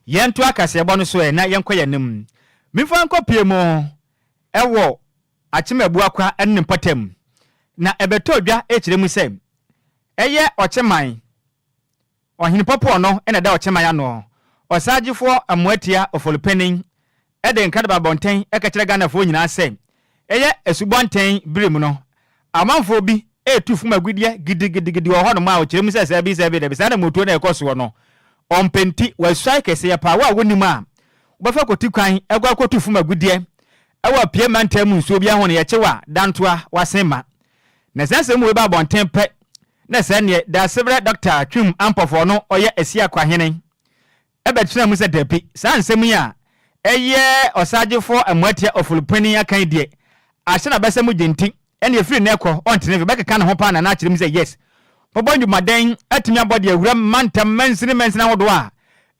Yɛnto akaseɛbɔ no so ɛ na yɛnkɔ yɛn anim. Mimfa nkɔ pie mu ɛwɔ Akyem Abuakwa ne ne mpɔtam na ɛbɛtɔ dwa ɛkyerɛ mu sɛ ɛyɛ ɔkyeman ɔhene pɔpɔɔ no ɛna ɛda ɔkyeman ano, Ɔsaagyefoɔ Amoatia Ɔfɔlɔpanin, ɛde nkradaba abɔnten ɛka kyerɛ Ghanafoɔ nyinaa sɛ ɛyɛ asubɔnten bere mu no, amanfoɔ bi ɛretu fam agudeɛ gidigidigidi wɔ hɔnom a ɔkyerɛ mu sɛ sɛbi sɛbi dɛbi, saa na motuo no ɛkɔ soɔ no ɔmpɛ, nti wasuae kɛseɛ paa. Wo a wonim a wobɛfa kɔti kwan ɛkɔ akɔtu fam agudeɛ ɛwɔ apue mantam mu nsuo bi aho no, yɛkyew a dantoa wasen ma na saa nsɛm wei ba abɔnten pɛ na sɛ neɛ Daasebrɛ Dr. Twum Ampɔfoɔ no ɔyɛ Asiakwahene. bɛtenaa mu sɛ dabi, saa nsɛm yi a ɛyɛ Ɔsagyefo Amoatia Ofori-Panin aka yi deɛ, ahyɛ no abasa mu gye nti, ɛne ɛfiri nnɛ kɔ ɔntene mfe, bɛkeka ne ho paa na na akyerɛ mu sɛ yes, mobɔ nnwumaden atumi abɔ de awura mantam mansini mansini ahodoɔ a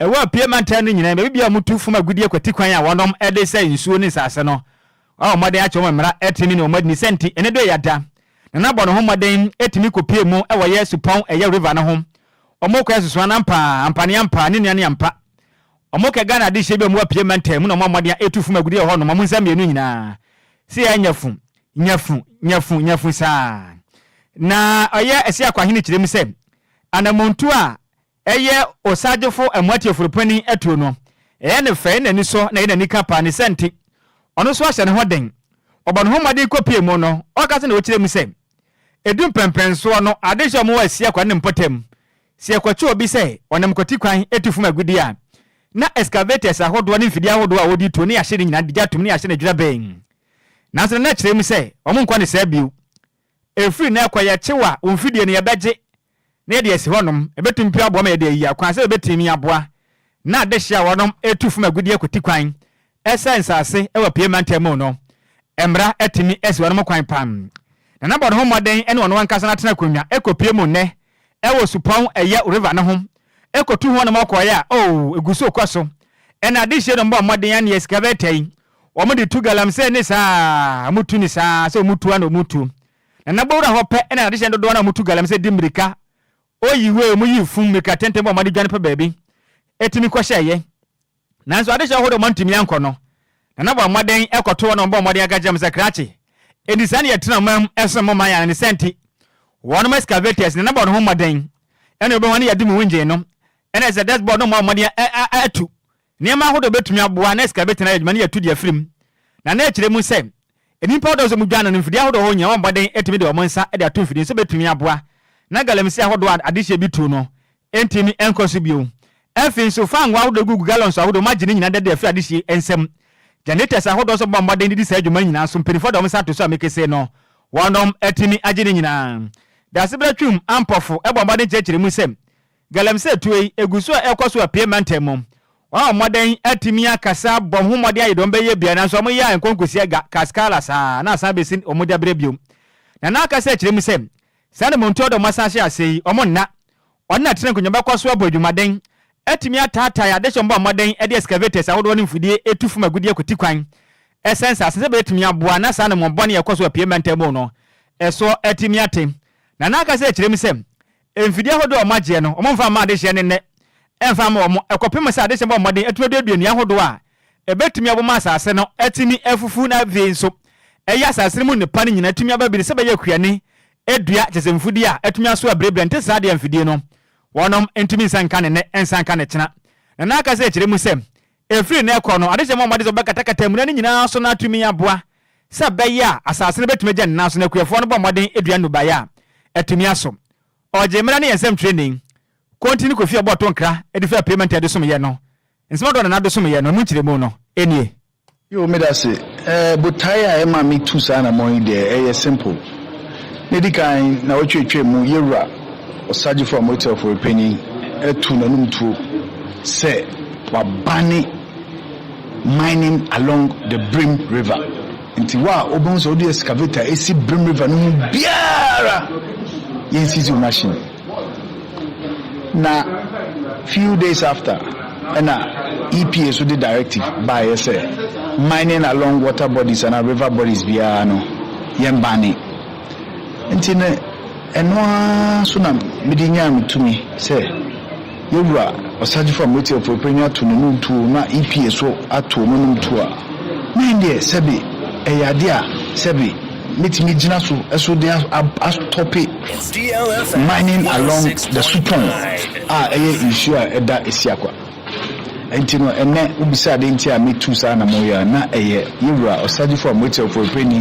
ɛwɔ apue mantam no nyinaa, baabi biara a wɔtu fam agudeɛ kwati kwan a wɔnom de sɛe nsuo ne nsase no, wɔabɔ mmɔden akyɛ wɔn mmara atumi ne wɔn adi ne sɛ nti ɛne do yɛ da. Na na bɔ ne ho mmɔden tumi kɔpue mu wɔ yɛ supɔn ɛyɛ river no ho. Wɔn kɔ ɛsoso no ampa ampa ne ampa ne nua ne ampa. Wɔn kɛ Ghana adehyeɛ bi a wɔn apue mantam mu na wɔn mmɔden a ɛtu fam agudeɛ wɔ hɔ nom wɔn nsa mmienu nyinaa sɛ yɛ nyafu nyafu nyafu nyafu saa. Na ɔyɛ Asiakwa hene kyerɛ mu sɛ anamontuo a ɛyɛ Osagyefo Amoatieforo panin atuo no, ɛyɛ no fɛ, ɛyɛ n'anisɔ na ɛyɛ n'anika paa. Ne saa nti, ɔno nso ahyɛ ne ho den. Ɔbɔ ne ho mmɔden kɔpue mu no, ɔka sɛ na ɔkyerɛ mu sɛ, ɛdu mpɛnpɛnsoɔ no, adehyeɛ a wɔwɔ Asiakwa ne ne mpɔtam, sɛ yɛkɔkye obi sɛ ɔnam kwati kwan tu fam agudeɛ a, na excavators ahodoɔ ne mfidie ahodoɔ a wɔde tuo ne yɛahye ne nyinaa de gya tom ne yɛahye no dwerɛbee. Nanso na na kyerɛ mu sɛ wɔnkɔ ne saa bio. Ɛfiri nnɛ rekɔ yɛkye wo a, wo mfidie no yɛbɛgye na yɛde asi hɔnom. Ɛbɛtumi mpo aboa ma yɛde ayi akwan sɛ yɛbɛtumi aboa na adehye a wɔnom retu fam agudeɛ kɔti kwan sɛ nsase wɔ Apueɛ Mantam mu no mmara atumi asi wɔnom kwan pa. Nana bɔ ne ho mmɔden ne ɔno ankasa no atena akonnwa kɔpue mu nnɛ wɔ supɔn ɛyɛ river no ho kɔtu ho nom ɔkɔeɛ a oh ɛgu so kɔ so ɛna adehyeɛ nom bɔ mmɔden aneɛ excavator yi wɔn de tu galamsey ne saa wɔn tu ne saa sɛ wɔn tu a na wɔn tu. Na n'abɔwura hɔ pɛ na n'adehyeɛ dodoɔ no a wɔtu galamsey di mmirika, oyi wei, wɔyi fum, mmirika tenten bɔ wɔde dwane pɛ baabi tumi kɔhyɛeɛ. Nanso adehyeɛ ahodoɔ a wɔantumi ankɔ no, Nana bɔɔ mmɔden kɔtoo wɔn na wɔbɔɔ mmɔden aka kyerɛɛ wɔn sɛ, Krakye, enti saa na yɛtena ɔman mu som mo man anaa? Ne saa nti, wɔnom excavators, Nana bɔɔ ne ho mmɔden ɛna wobɛhu ne yɛde mu engine no ɛna ɛsɛ dashboard no mmɔ mmɔden atu Nneɛma ahodoɔ bɛtumi aboa na sika bɛtumi ayɛ adwuma na yɛatu deɛ afiri mu. Na na ɛkyerɛ mu sɛ, nnipa ahodoɔ nso wɔdwane no, mfidie ahodoɔ hɔ nyinaa wɔn mmɔden atumi de wɔn nsa de ato mfidie nso bɛtumi aboa na galamsey ahodoɔ a adehyeɛ bi tuo no ntumi nkɔ so bio. Afei nso, fangoo ahodoɔ gugu gallons ahodoɔ mu agye ne nyinaa dade afiri adehyeɛ nsam. Generators ahodoɔ nso bɔ mmɔden de di saa dwuma nyinaa nso mpanimfoɔ de wɔn nsa ato so a mekese no wɔnom atumi agye ne nyinaa. Dasebrɛ Twum Ampɔfo bɔ mmɔden kyerɛkyerɛ mu sɛ, Galamsey tuo yi, egu so a ɛrekɔ so apue mantam mu. Wɔabɔ mmɔden atumi akasa abɔ ho mmɔden ayɛ deɛ wɔbɛyɛ biara, nanso wɔyɛ a ɛnkɔ nkɔsi aga, kaskala saa, na asan abɛsi wɔn daberɛ bio. Nana akasa akyerɛ mu sɛ, saa anammɔntuo a wɔde wɔn asan ahyɛ aseɛ yi, wɔn nna. Wɔne Natena Nkonnwa bɛkɔ so abɔ adwumaden, atumi ataatae adehye a wɔbɔ mmɔden de excavators ahodoɔ ne mfidie tu fam agudeɛ kɔti kwan, sɛ nsase sɛ ɛbɛtumi aboa na saa anammɔn bɔne a ɛkɔ so apue mantam mu no so atumi ate. Nana akasa akyerɛ mu sɛ, Mfidie ahodoɔ a wɔagyeɛ no, wɔmfa mma adehyeɛ no nnɛ, ɛmfa mma wɔn, ɛkɔpem sɛ adehyeɛ bɔ mmɔden atumi aduadua nnua ahodoɔ a ɛbɛtumi aboma asase no atumi afufu na afei nso ɛyɛ asase no mu nnepa no nyinaa atumi aba bi no sɛ ɛbɛyɛ akuani dua, kyerɛ sɛ mfudie a atumi aso abirabira nte saa deɛ mfidie no wɔnom ntumi nsa nka ne nnɛ nsa nka ne kyena. Nana akasa akyerɛ mu sɛ ɛfiri nnɛ rekɔ no adehyeɛ mmɔ mmɔden sɛ wɔbɛkatakata amuna no nyinaa so na atumi aboa sɛ ɛbɛyɛ a asase no bɛtumi agya ne nan so na akuafoɔ no bɔ mmɔden dua nnubaeɛ a atumi aso. Ɔgyee mmara ne yɛn nsɛmtwerɛni, Konti ne Kofi a ɔbɔɔ to nkra de firi Apueɛ Mantam de somyɛ no. Nsɛm ahodoɔ a Nana Addo somyɛ no, ɛmu nkyerɛmu no nie. Yoo medase. Eh botae a ɛma me tu saa anamɔn yi deɛ ɛyɛ simple. Nea edi kan nawɔtwe atwam mu yɛwura Ɔsagyefo Amoatia Ofori Panyin atu n'anum tuo sɛ wabane mining along the Brim River. Nti wo a wobɛhu sɛ wode excavator esi Brim River no ho biara yɛnsisi wo machine. Na few days after ɛna EPA so de directive baeɛ sɛ mining along water bodies anaa river bodies biara no yɛn bane. Nti no ɛno ara so na mede nyaa me tumi sɛ Yɛwura Ɔsagyefo a mote Apuepue ato n'anom tuo na EPA so ato wɔn anom tuo a, na ɛndeɛ sɛbe ɛyɛ adeɛ a sɛbe mɛtumi agyina so so de astɔpe mining along the Supɔn a ɛyɛ nsuo a ɛda Asiakwa. Ɛnti no ɛnnɛ wobisa adeɛ nti a metu saa anamɔn yi a, na ɛyɛ Yɛwura Ɔsagyefo a mote Apuepue ni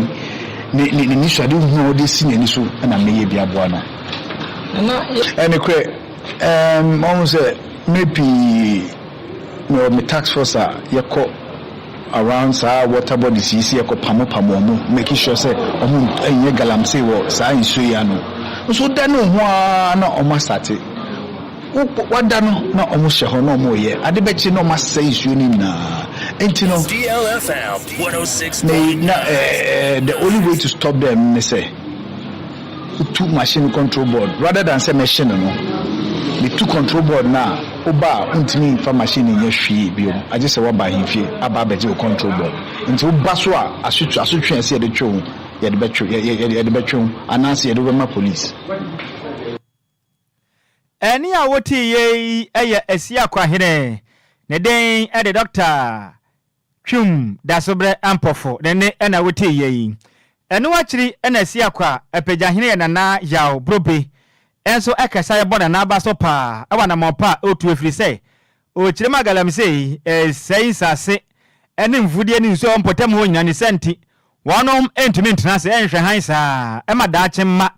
ne ne n'anisoadehunu a ɔde asi n'ani so na meyɛ bi aboa no. Ɛyɛ nokorɛ. Erm wahu sɛ mmerɛ pii mewɔ me task force a yɛkɔ around saa water bodies yi sɛ yɛkɔ pamo pamo ɔmo making sure sɛ ɔmo nyɛ galamsey wɔ saa nsuo yi ano nso wodane wo ho ara na ɔmo asate. Wada no na wɔn hyɛ hɔ na wɔn reyɛ, ade bɛkye na wɔn asɛe nsuo no nyinaa. Nti no, na na eh, the only way to stop them ne sɛ wotu machine control board rather than sɛ mɛhye no no, metu control board no a, woba a wontumi mfa machine no nyɛ hwee biom agye sɛ woaba ahemfie aba abɛgye wo control board. Nti woba so a asotwe asotwe a ɛsɛ yɛde twe wo yɛde bɛtwe yɛde bɛtwe wo anaasɛ yɛde wo bɛma police. Ɛnne a woteeɛ yi yɛ Asiakwahene, ne din de Dɔkta Twum Dasobrɛ Ampofo, ne nne na woteeɛ yi. Ɛno akyiri na Asiakwa Apagyahene yɛ Nana Yaw Brobe nso kasa bɔ Nana aba so paa wɔ anammɔn pa a ɔretu ɛfiri sɛ ɔrekyerɛ mu a galamsey resɛe nsase ne mfudeɛ ne nsuo a ɛwɔ mpɔtam hɔ nyinaa ne saa nti Wɔnom ntumi ntena ase nhwɛ hann saa ma daakye mma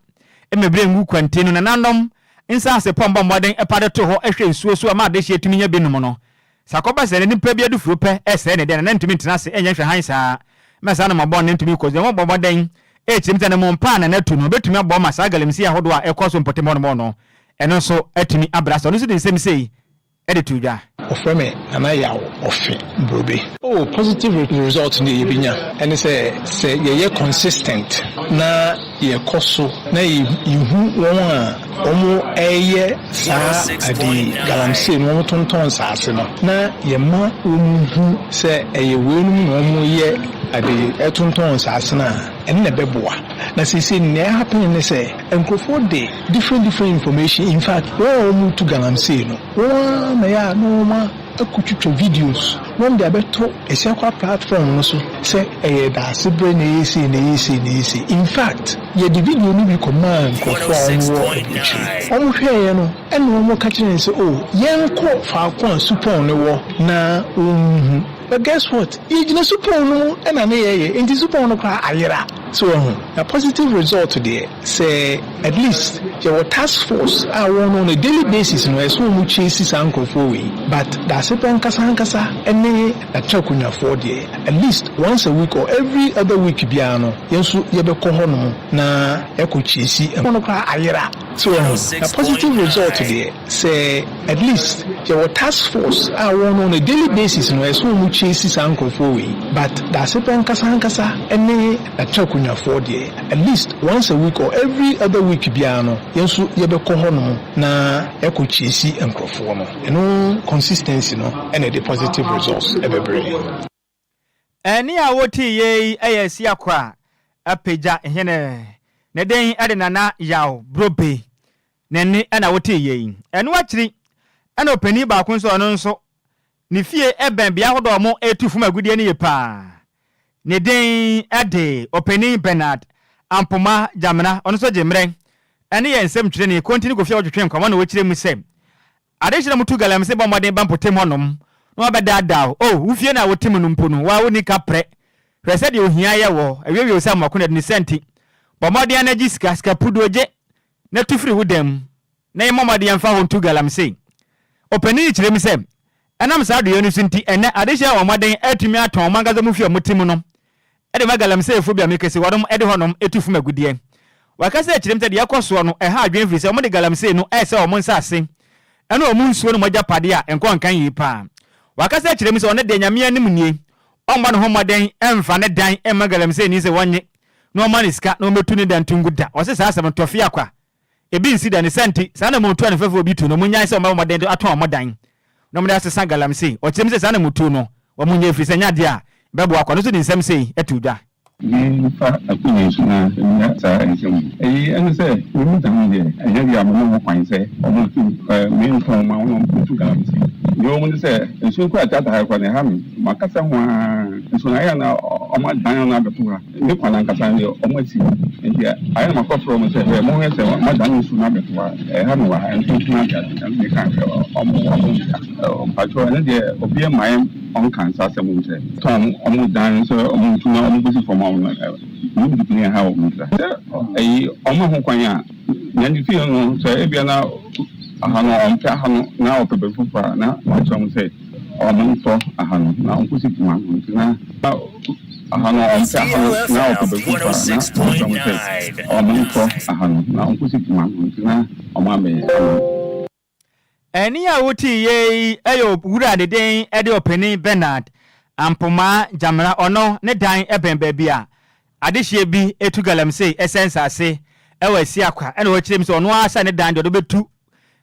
mmɛbrɛ ngu kwanti no. Nananom nsase pɔ mbɔ mmɔden pa de to hɔ hwɛ nsuo so ma adehyeɛ tumi nya bi nom no. Sɛ akɔba sɛ nipa bi adufuro pɛ sɛe ne deɛ, nana ntumi ntena ase nyɛ nhwɛ hann saa ma saa anamɔbɔne no ntumi nkɔ so. Wɔbɔ mmɔden kyerɛ mu sɛ anammɔn pa a nana tu no bɛtumi aboa ma saa galamsey ahodoɔ a ɛkɔ so mpɔtam hɔnom no, ɛno nso atumi abrɛ ase. Ɔno nso de nsɛm sei de too dwa. Wɔfrɛ me Nana Yaw Ɔfe Brobe. Oh positive result no deɛ yɛbɛnya ɛne sɛ sɛ yɛyɛ consistent na yɛkɔ so na yɛhu wɔn a wɔn reyɛ saa ade yi, galamsey no, wɔn tontɔn nsaase no na yɛma wɔn hu sɛ ɛyɛ weinom na wɔn reyɛ ade yi, ɛtontɔn nsaase no a, ɛno na ɛbɛboa. Na seesei nea ɛhappen ne sɛ nkurɔfoɔ de different different information, in fact wɔn a wɔretu galamsey no, Wɔn ara na ɛyɛ a na wɔakotwitwa videos na wɔde abɛto Asiakwa platform no so sɛ ɛyɛ Daasebrɛ na ɛyɛ sei na ɛyɛ sei na ɛyɛ sei. In fact, yɛde video no bi kɔmaa nkurɔfoɔ a wɔwɔ aburokyire. Wɔhwɛeɛ no, ɛnna wɔka kyerɛɛ yɛn sɛ, Oh, yɛnkɔ faako a supɔn no wɔ na wɔnhu. But guess what? Yɛgyina supɔn no mu na ne yɛreyɛ, enti supɔn no koraa ayera. So wahu? Na positive result deɛ. Sɛ at least yɛwɔ task force a wɔn on a daily basis no ɛsɛ wɔn chase saa nkorɔfoɔ wei but Dasepɛ ankasa ankasa ne Atrakonyafoɔ deɛ at least once a week or every other week biara no yɛn nso yɛbɛkɔ hɔ nom na yɛakɔ chase no koraa ayera so wahu na positive result deɛ sɛ at least yɛwɔ task force a wɔn on a daily basis no ɛsɛ wɔn chase saa nkorɔfoɔ wei but Dasepɛ ankasa ankasa ne Atrakonyafoɔ deɛ at least once a week or every other week biara no yɛn nso yɛbɛkɔ hɔ nom na yɛakɔ chase nkorɔfoɔ no. Ɛno consistency no na ɛde positive results bɛbrɛ yɛn. Ɛnne a woteeɛ yi yɛ Asiakwa Apagya hene. Ne din de Nana Yaw Brobe. Ne nne na woteeɛ yi. Ɛno akyiri na ɔpanin baako nso a ɔno nso ne fie bɛn bea ahodoɔ a wɔtu fam agudeɛ no yie pa ara. Ne din de Ɔpanin Bernard Ampoma Gyamena, ɔno nso gye mmerɛ ne yɛn nsɛmtwerɛni Kontini Kofi a wɔtwetwe nkɔmmɔ na ɔkyerɛ mu sɛ, Adehye na wɔtu galamsey bɔ mmɔden ba mpɔtam hɔnom na wɔabɛdaadaa wo. Oh, wo fie no a wote mu no mpo no, wo ara wonni kaprɛ. Hwɛ sɛdeɛ ohia yɛ wɔ, awiewie wo sɛ amoako na ɛde ne saa nti, bɔ mmɔden ara na gye sika, sika puduo gye na tu firi wo dan mu na yɛmmɔ mmɔden mfa hɔ ntu galamsey. Ɔpanin yi kyerɛ mu sɛ, ɛnam saa adeyɔ no so nti, ɛnnɛ adehye a wɔn mmɔden atumi atɔn wɔn ankasa wɔn fie a wɔte mu no de ma galamseyfo bi a mekese wɔnom de hɔnom tu fam agudeɛ. Wakasa akyerɛ mu sɛ deɛ ɛkɔ soɔ no ɛha adwene firi sɛ wɔde galamsey no resɛe wɔn nsase ne wɔn nsuo ne wɔn agyapadeɛ a ɛnkɔ nkan yie paa. Wakasa akyerɛ mu sɛ ɔno deɛ Nyame anim nie, ɔmmɔ ne ho mmɔden mfa ne dan mma galamseyni sɛ wɔnnye na wɔmma no sika na wɔmmɛtu ne dan to ngu da. Ɔse saa asɛm no tɔfea kwa. Ebi nsi da. Ne saa nti, saa na motu anifɛfoɔ bi tu no, monnyae sɛ wɔbɛbɔ mmɔden de atɔn wɔn dan na wɔde asesa galamsey. Ɔkyerɛ mu sɛ saa na motu no, wɔnyɛ ɛfiri sɛ ɛnyɛ adeɛ a ɛbɛboa kwa. Ɔno nso de nsɛm sei too dwa. Memfa akonya yi so na mmua saa nsɛm yi. Eyi ne sɛ, me mu dan deɛ, ɛnyɛ deɛ a mema ho kwan sɛ wɔntu, mentɔn mma wɔn na wɔntu galamsey. Deɛ ɛwɔ mu ne sɛ, nsuo koraa a ɛtaataa ha koraa no, ɛha me. Makasa ho ara, nso na ayɛ a na wɔadan ano abɛto ha. Me kwan ankasa no deɛ, wɔasi. Enti ayɛ na makɔfrɛ wɔn sɛ, Hwɛ, monhwɛ sɛ moadan nsu no abɛto ha. Ɛha me wɔ ha, nso nso ade ade. Nanso meka sɛ, Wɔn, wɔn nka. Mpakyɛw, ɛno deɛ, obiara mma yɛn ɔnka saa asɛm yi sɛ, tɔn wɔn dan sɛ wɔntu na wɔnkɔsi fam a, wɔn, wɔn ntumi nha wɔn ntra. Sɛ ɛyi, wɔma ho kwan a, nea ne fie no, sɛ ebia na aha no, ɔmpɛ aha no, na ɔpɛ baabi foforɔ a, na wakyerɛ wɔn sɛ, Wɔntɔ aha no na wɔnkɔsi poma no nti na aha no wɔmpɛ aha no na wɔpɛ baabi foforɔ a na wɔkyerɛ wɔn sɛ wɔntɔ aha no na wɔnkɔsi poma no nti na wɔabɛn ama. Ɛnne a wotee yei yɛ owura a ne din de Ɔpanin Bernard Ampomaa Gyamera. Ɔno ne dan bɛn baabi a adehyeɛ bi tu galamsey sɛ nsase wɔ Asiakwa. Ɛna ɔkyerɛ mu sɛ ɔno ara sɛ ne dan deɛ ɔde bɛtu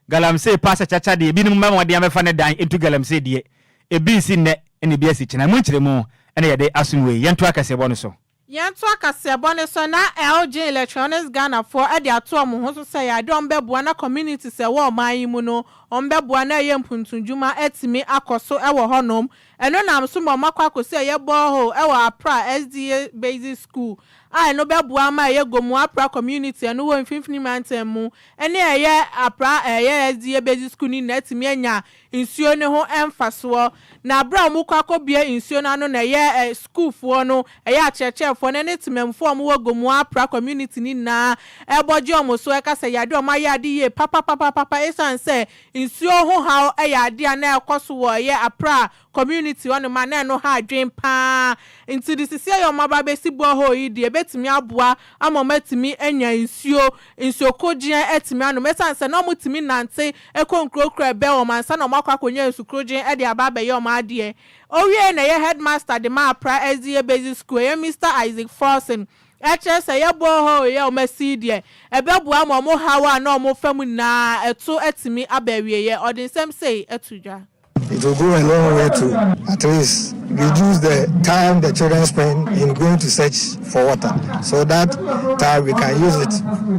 galamsey paa sɛ kyakya deɛ ebinom mmɛ mmɔden abɛfa ne dan ntu galamsey deɛ ebi nsi nnɛ na ebi asi kyena. Emu nkyerɛmu na yɛde asom wei. Yɛntoa kaseɛbɔ no so. Yɛntoa kaseɛbɔ no so na LG Electronics Ghanafoɔ de ato wɔn ho so sɛ ɛyɛ adeɛ a wɔbɛboa na communities a ɛwɔ ɔman yi mu no wɔbɛboa na ɛyɛ mpuntudwuma atumi akɔ so wɔ hɔnom. Ɛno nam so ma wɔakɔ akɔsi ɛyɛ borehole wɔ Apra SDA Basic School a ɛno bɛboa ama ɛyɛ Gomoa Apra community a ɛno wɔ Mfimfini Mantam mu ne ɛyɛ Apra ɛyɛ SDA Basic School no nyinaa atumi anya nsuo no ho mfasoɔ. Na berɛ a wɔrekɔ akɔbue nsuo no ano no, ɛyɛ sukuufoɔ no, ɛyɛ akyerɛkyerɛfoɔ no ne temanmufoɔ a wɔwɔ Gomoa Apra community no nyinaa rebɔ gye wɔn so reka sɛ ɛyɛ adeɛ a wɔayɛ ade yie papapapapa ɛsiane sɛ nsuo ho haw yɛ adeɛ a na ɛrekɔ so wɔ ɛyɛ Apra community hɔnom a na ɛno ha adwene pa ara nti de sisi a wɔaba abɛsi borehole yi deɛ ɛbɛtumi aboa ama wɔatumi anya nsuo, nsuo korogyeɛ atumi anom ɛsiane sɛ na wɔtumi nante kɔ nkuro kuro a ɛbɛn wɔn ansa na wɔakɔ akɔnya nsu korogyen de aba abɛyɛ wɔn adeɛ. Ɔwiee na ɛyɛ headmaster de ma Apra SDA Basic School, ɛyɛ Mister Isaac Forson, ɛkyerɛ sɛ ɛyɛ borehole yi a wɔasi yi deɛ ɛbɛboa ama wɔn haw a na wɔfa mu nyinaa ɛto atumi aba awieɛ. Ɔde nsɛm sei to dwa. It will go a long way to at least reduce the time the children spend in going to search for water. So that time we can use it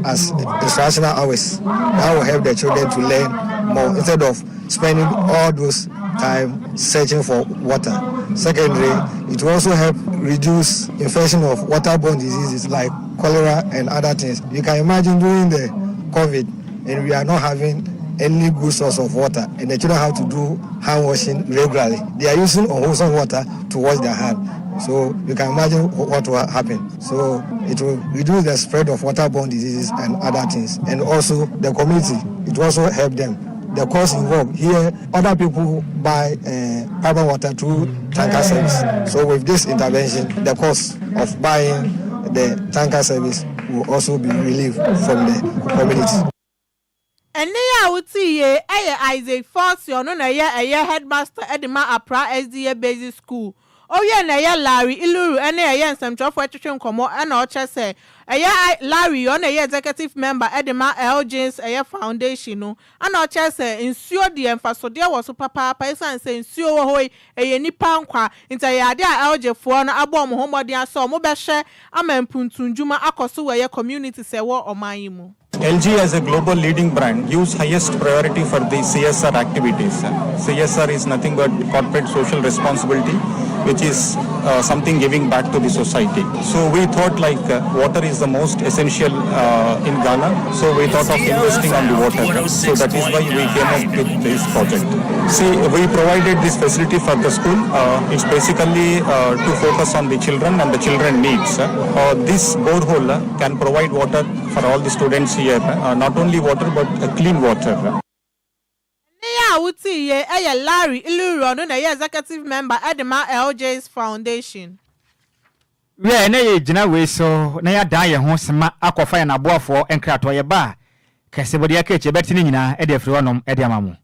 as instructional hours. That will help the children to learn more instead of spending all those time searching for water. Secondly, it will also help reduce infection of waterborne diseases like cholera and other things. You can imagine during the COVID and we are not having any good source of water and the children have to do hand washing regularly. They are using unwholesome water to wash their hand. So you can imagine what will happen. So it will reduce the spread of waterborne diseases and other things. And also the community, it will also help them. The cost involved here, other people buy uh, water through tanker service. So with this intervention, the cost of buying the tanker service will also be relieved from the community. Ɛnne yi a wote yie yɛ Isaac Forson, ɔno na ɛyɛ ɛyɛ headmaster de ma Apra SDA Basic School. Owie na ɛyɛ Larry Iluru ne ɛyɛ nsɛmtwerɛfoɔ twetwe nkɔmmɔ na ɔkyerɛ sɛ ɛyɛ Larry yi ɔno na ɛyɛ executive member de ma Elgins ɛyɛ foundation no ɛna ɔkyerɛ sɛ nsuo deɛ mfasodeɛ wɔ so papaapa ɛsiane sɛ nsuo wɔ hɔ yi ɛyɛ nnipa nkwa nti ɛyɛ adeɛ a Elgin foɔ no abɔ wɔn ho mmɔden asɛ wɔn bɛhwɛ ama mpuntundwuma akɔ so wɔ ɛyɛ communities ɛwɔ ɔman yi mu. LG as a global leading brand gives highest priority for the CSR activities. CSR is nothing but corporate social responsibility which is uh, something giving back to the society. So we thought like uh, water is the most essential uh, in Ghana. So we thought of investing on the water. So that is why we came up with this project. See, we provided this facility for the school. Uh, it's basically uh, to focus on the children and the children needs. Uh, this borehole can provide water for all the students here. Not only water but clean water. Ɛnne yi a wotee yi yɛ Larry Iluru, ɔno na ɛyɛ Executive Member de ma LJ's Foundation. Wiɛ, ɛnnɛ yɛregyina wei so na yɛadan yɛn ho sema akɔfa yɛn aboafoɔ nkratoɔ. Yɛba a, kɛse bɔdeɛ aka akyi, yɛbɛte ne nyinaa de afiri hɔnom de ama mo.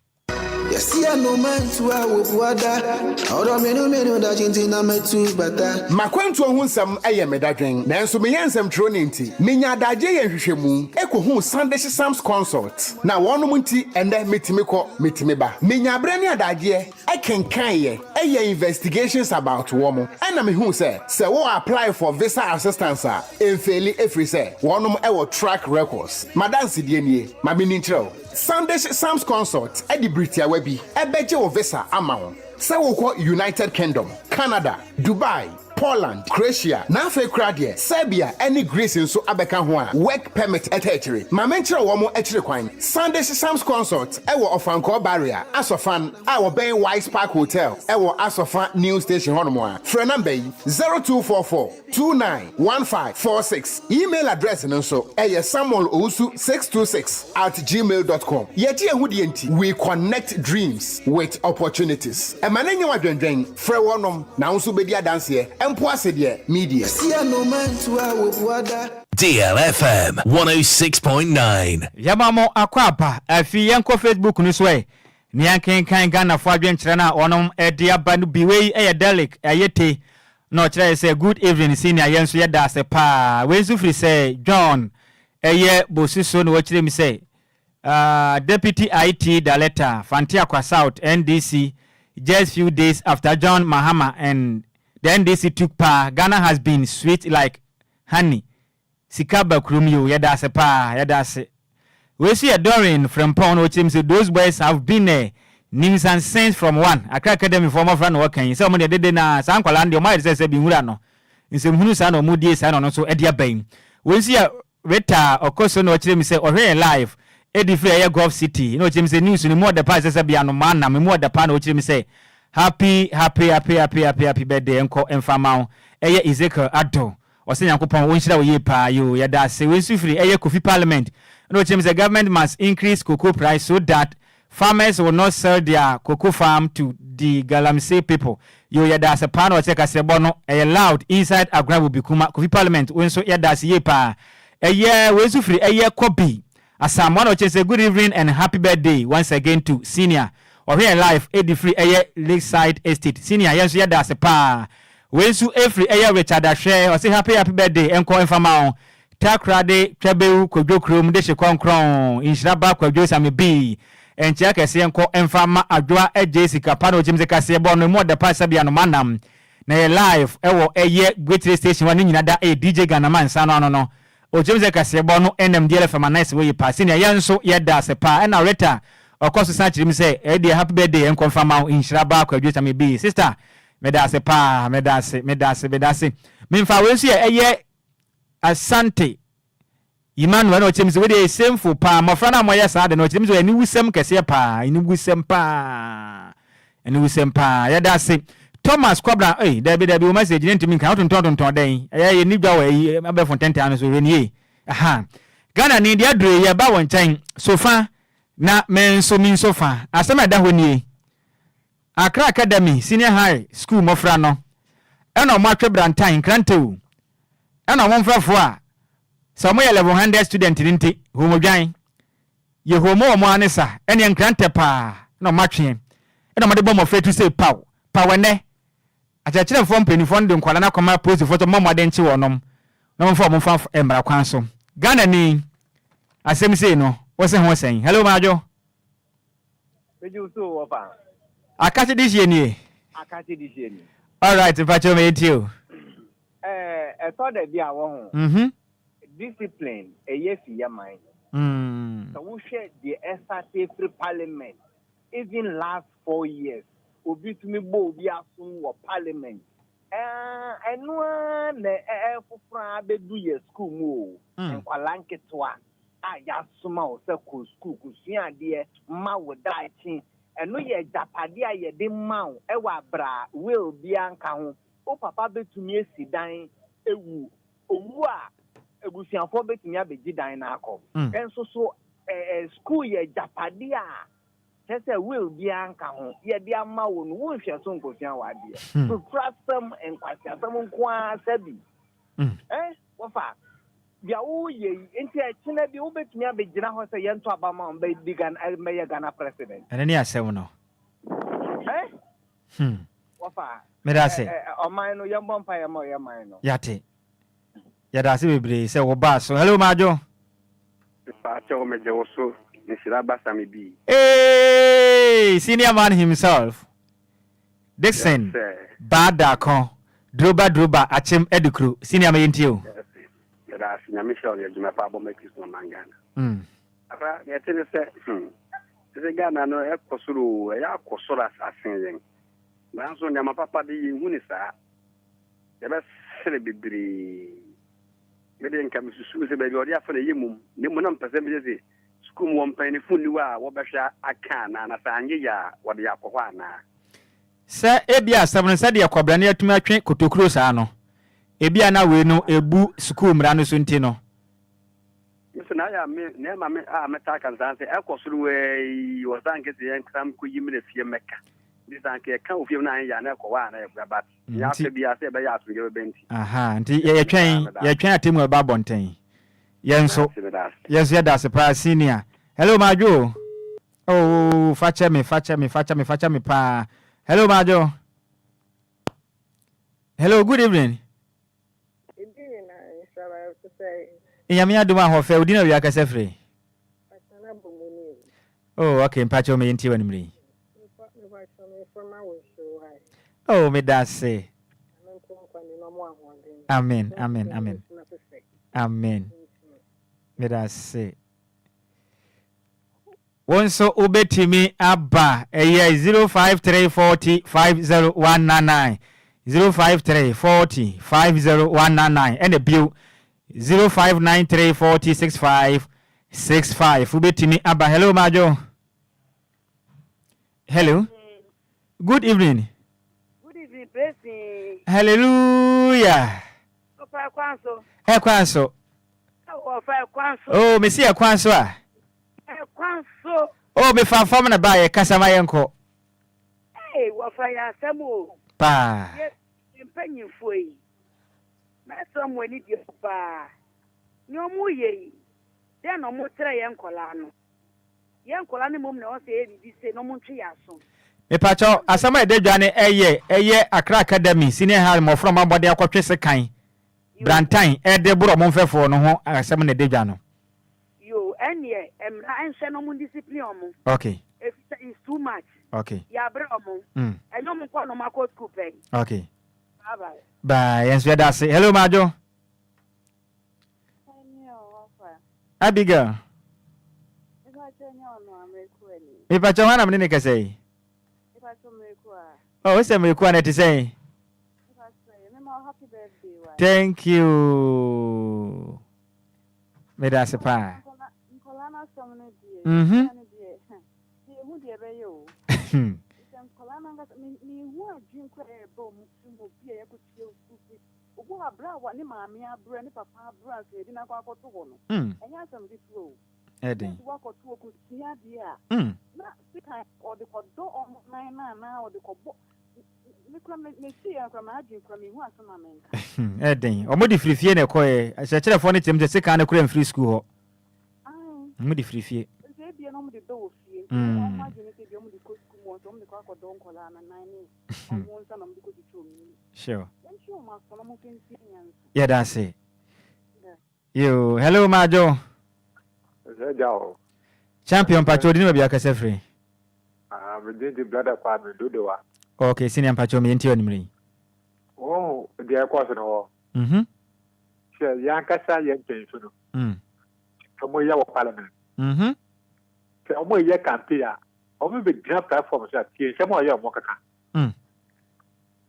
M'akwantuo ho nsɛm yɛ me dadwen, nanso meyɛ nsɛmtwerɛni nti, menya adagyeɛ yɛ nhwehwɛmu kɔhuu Sandish Sams Consult, na wɔnom nti ɛnnɛ metumi kɔ, metumi ba. Menya berɛ ne adagyeɛ kenkaneeɛ, yɛɛ investigations about wɔn, ɛna mehuu sɛ, sɛ wo apply for visa assistance a, ɛmfeeli ɛfiri sɛ wɔnom wɔ track records. M'adansedie nie, ma menni nkyerɛ wo. Sandish Sams Consult de bere tiawa bi bɛgye wo visa ama wo sɛ wokɔ United Kingdom, Canada, Dubai, Poland, Croatia, na afei koraa deɛ Serbia ne Greece nso abɛka ho a work permit taa akyire. Ma menkyerɛ wɔn akyiri kwan. Sandish Sams Consult wɔ Ɔfankɔɔ Barrier, Asɔfan, a wɔbɛn Wise Park Hotel wɔ Asɔfa New Station hɔnom a. Frɛ namba yi, 0244 291546. Email address no nso ɛyɛ samuelowusu626 at gmail dot com. Yɛgye yɛn ho die nti, we connect dreams with opportunities. Ɛma no nyɛ wo adwendwen, frɛ wɔnom na wo nso wobɛdi adanseɛ, mpo ase deɛ, media. DLFM 106.9. Yɛma mo akwaaba afi yɛnkɔ Facebook no so ɛ. Nea nkenkan Ghanafoɔ adwenkyerɛ no a wɔnom de aba no bi. Wei yɛ Derlick Ayete na ɔkyerɛɛ sɛ good evening senior yɛn nso yɛda ase paa. Wei nso firi sɛ John ɛyɛ Bosuso na ɔkyerɛ mu sɛ uh, Deputy IT Director Fanteakwa South NDC just few days after John Mahama and the NDC took power Ghana has been sweet like honey Sika ba kurom yi o, yɛda ase paa, yɛda ase. Wei nso yɛ Doreen Frimpong na ɔkyerɛ mu sɛ those boys have been a nuisance since from one Accra Academy foɔ mmɔfra na wɔka yi sɛ wɔn deɛ dede na saa nkwadaa no deɛ wɔn ayɛ te sɛ sɛ bi nwura no nsɛmhunu saa na wɔn die saa na ɔno nso de aba yi. Wei nso yɛ Rita Okoso na ɔkyerɛ mu sɛ ɔhwɛ yɛn live ɛdi firi ɛyɛ Gulf City na ɔkyerɛ mu sɛ news no mu ɔdɛ paa sɛ sɛ bi anomaa nam emu ɔdɛ paa na ɔkyerɛ mu sɛ happy happy happy happy happy happy birthday nkɔ mfa ma wo ɛyɛ Ezekiel Addo Ɔsɛ Nyankopɔn ɔnhyira wo yie paa yoo yɛda ase wei nso firi ɛyɛ Kofi parliament ɛna ɔkyerɛ mu sɛ government must increase cocoa price so that farmers will not sell their cocoa farm to the galamsey people yoo yɛda ase paa na ɔkyerɛ kaseɛbɔ no ɛyɛ loud inside Agona Bobikuma Kofi parliament wei nso yɛda ase yie paa ɛyɛ wei nso firi ɛyɛ Kobi Asamoah na ɔkyerɛ sɛ good evening and happy birthday once again to senior ɔhwɛ yɛn live ɛdi firi ɛyɛ Lakeside Estate senior yɛn nso yɛda ase paa wei nso ɛfiri ɛyɛ Richard Ahwɛ ɔse happy happy birthday ɛnkɔ mfa ma wo Takoradi Twɛbɛwu Kwadwo kurom dehye kɔnkrɔn nhyira ba Kwadwo Same bii nkyea kɛseɛ nkɔ mfa ma Adwoa Adjei sika pa na ɔkyerɛ mu sɛ kaseɛ bɔ no emu ɔdɛ pa sɛbea no manam na yɛ live ɛwɔ ɛyɛ Great Station hɔ ne nyina da ɛyɛ DJ Ghana man nsa no ano no Ɔkyerɛ mu sɛ kaseɛbɔ no nam DLF ma nice wɔ yie paa sɛnea yɛn nso yɛda ase paa ɛna Rita ɔkɔ so san kyerɛ mu sɛ ɛyɛ deɛ happy birthday ɛnkɔ mfa ma wo nhyira baa Kwadwo Same bii sister meda ase paa meda ase meda ase meda ase memfa wei nso yɛ ɛyɛ Asante Emmanuel na ɔkyerɛ mu sɛ wei deɛ ɛyɛ shameful paa mmɔfra no a wɔyɛ saa de no ɔkyerɛ mu sɛ aniwusɛm kɛseɛ paa aniwusɛm paa Aniwusɛm paa. Yɛda ase. Thomas Kwabena ei dabi dabi wo message no ntumi nka wotontɔn tontɔn dɛn ɛyɛ yɛnni dwa wɔ ayi abɛɛfo ntɛntɛn ano so hwɛ nie aha Ghana ni deɛ aduro yi yɛba wɔ nkyɛn sofa na me nso me nso fa asɛm a ɛda hɔ nie Accra Academy Senior High School mmɔfra no ɛna wɔn atwe brantan nkrantɛ o ɛna wɔn mfɛfoɔ a sɛ wɔn yɛ level 100 student no nti homodwan Yehowa mu wɔn ara ne sa, ɛneɛ nkrantɛ paa na wɔn atweɛ ɛna wɔde bɔ mmɔfra tiri sei paw paw ɛnɛ akyerɛkyerɛfoɔ mpaninfoɔ no de nkwadaa no akɔma apolisifoɔ sɛ wɔmmɔ mmɔden nkye wɔnom na wɔmfa wɔn mfa mmara kwan so Ghana ni asɛm sei no wose ho sɛn hello Madwo Megye wo so o wɔfa. Akakye de hyɛ nie. Akakye de hyɛ nie. Alright mpakyɛw me yɛntie o. Ɛɛ ɛtɔ da bi a wɔ ho. Mhm. Discipline ɛyɛ fi yɛ man no. Mm. Sɛ wohwɛ deɛ ɛsate firi parliament even last 4 years, obi tumi bɔ obi asom wɔ parliament, ɛɛ ɛno ara na ɛfoforɔ a bɛdu yɛ school mu o. Nkwalaa nketewa a yɛasoma wo sɛ kɔ school kɔsua adeɛ ma wo daakye, ɛno yɛ agyapadeɛ a yɛde ma wo ɛwɔ abra will biara nka ho. Wo papa bɛtumi asi dan ewu owu a, abusuafoɔ bɛtumi abɛgye dan no akɔ. Nso so ɛɛ school yɛ agyapadeɛ a kyerɛ sɛ will biara nka ho, yɛde ama wo no, wonhwɛ so nkosua w'adeɛ. Totorasɛm, nkwaseasɛm nko ara sɛbi. Ɛ wɔfa deɛ woyɛ yi nti ɛkyena bi wobɛtumi abɛgyina hɔ sɛ yɛnto aba ma wo bɛdi Ghana, bɛyɛ Ghana president. Ɛno ne asɛm no. Ɛ wɔfa. Meda ase. Ɔman no yɛmbɔ mpa yɛ ma ɔyɛ man no. Yate. Yɛda ase bebree sɛ wobaa so. Hello Madwo. Mepakyɛw megye wo so nhyira basa me bi. Eeii senior man himself Dickson Yes sir. Baa Darko Droba Droba Akyem Adukru senior ma yɛntie o. Yes yɛda ase Nyame nhyira wo ne adwuma pa abɔ ma Kristo ɔman Ghana. Papa deɛ ɛte ne sɛ hmm sese Ghana no ɛkɔ soro oo ɛyɛ akɔ soro asen yɛn nanso nneɛma papa de yɛnhu ne saa yɛbɛsere bebree. Me deɛ nka mesusuw sɛ baabi a ɔde afa no ɛyɛ mmom, na mmom na mepɛ sɛ meyɛ sɛ sukuu mu wɔ mpanyinfo nni hɔ a wɔbɛhwɛ aka anaa, na sɛ anyɛ yie a wɔde akɔ hɔ anaa. Sɛ ebia asɛm no sɛdeɛ kɔbena no atumi atwe kotokuro saa no, ebia na wei no ɛbu sukuu mmara no so nti no. Me so na ayɛ a me na ɛma me a metaa ka no saa sɛ ɛkɔ soro wɛɛ wɔ saa nka sɛ yɛn san kɔ yi mmerɛ fie mmɛka nti sɛ anka yɛka wɔ fie mu na anyɛ yie a na ɛkɔ hɔ a na yɛkɔ but Nea Nti. apɛ biara sɛ ɛbɛyɛ asomdwoe bɛba nti. Ahaa, nti yɛ yɛtwɛn, yɛtwɛn atemmu a ɛba abɔnten. Yɛn nso, Meda ase, meda ase. yɛn nso yɛda ase paa senior. Hello, Madwo o. Oh, fakyɛ me, fakyɛ me, fakyɛ me, fakyɛ me paa. Hello, Majo. Hello, good evening. Nyame adom ahoɔfɛ, wo din na wia kasa firi? Oh, okay, mpakyɛ me yɛntie w'anumere yi. Oh, meda ase. Amen, amen, amen. Amen. Meda ase. Wo nso wobɛtumi aba ɛyɛ 053 40 50199 053 40 50199 ɛna bio 0593 40 65 65 wobɛtumi aba. Hello Majo. Hello. Good evening. Good evening, Praise. Hallelujah. Ɔfa ɛkwan so. Ɛkwan so. Ɔfa ɛkwan so. Oh, mesi ɛkwan so a. Ɛkwan so. Oh, mefa fam na ba yɛ kasa ma yɛn kɔ. Ee, wɔfa yɛ asɛm o. Paa. Yɛ mpanyinfoɔ yi. Mɛsrɛ mo ani deɛ paa. Nea ɔmo yɛ yi, dɛn na ɔmo kyerɛ yɛn nkɔlaa no? Yɛn nkɔlaa no mmom na ɛwɔ sɛ yɛyɛ biribi se na ɔmo ntwe yɛn aso. Mepakyɛw, asɛm a ɛda dwa no ɛyɛ ɛyɛ Accra Academy Senior High mmɔfra a wɔabɔ de akɔtwe sekan, brantan, de boro wɔn mfɛfoɔ no ho asɛm na ɛda dwa no. Yoo, ɛnneɛ mmara nhwɛ na ɔmo ndiscipline ɔmo. Okay. Efisɛ it's too much. Okay. Yɛabrɛ ɔmo. Ɛnyɛ ɔmo nko ara na ɔmo akɔ school pɛn. Okay. Bye bye. Bye, yɛn nso yɛda ase. Hello, Madwo. Abigail. Mepakyɛ hwan na mene ne kasa yi? Oh, wosɛ mmerekuwa na ɛte sɛn? Thank you. Meda ase paa. Mhm. Obi wɔ hɔ a, berɛ a ne maame abrɛ, ne papa abrɛ ansa yɛde no akɔ akɔto hɔ no, ɛnyɛ asɛm ketewa o. Ɛyɛ den. Na sɛ woakɔto hɔ kɔsua adeɛ a, na sekan ɔde kɔdɔ wɔn nan no anaa ɔde kɔbɔ, me koraa meteeɛ no koraa m'adwene koraa menhu asɛm a menka. Ɛyɛ den. Wɔde firi fie na ɛkɔeɛ. Akyerɛkyerɛfoɔ no kyerɛ mu sɛ sekan no koraa mfiri sukuu hɔ. Ae. Wɔde firi fie. Nti ebia na wɔde dɔ wɔ fie. Nti wɔn adwene ne sɛ ebia wɔde kɔ sukuu mu hɔ nso wɔde kɔ akɔdɔ nkwadaa no nan ne wɔn nsa na wɔde kɔtwitwa wɔn ani. Sure. Yɛda ase. Yo, hello Majo. Champion mpacho odi ne baabi akasa firi. Ah, me din di Brother Kwame Dodowa. Okay, senior mpacho me yɛnti anumere yi. Wɔn deɛ ɛkɔ so no hɔ. Mhm. Sɛ yɛn ankasa yɛn mpanyinfo no. Wɔn yɛ wɔ parliament. Mhm. Sɛ wɔn yɛ campaign a, wɔn bɛ gyina platform so a tie nsɛm a ɔyɛ wɔn keka.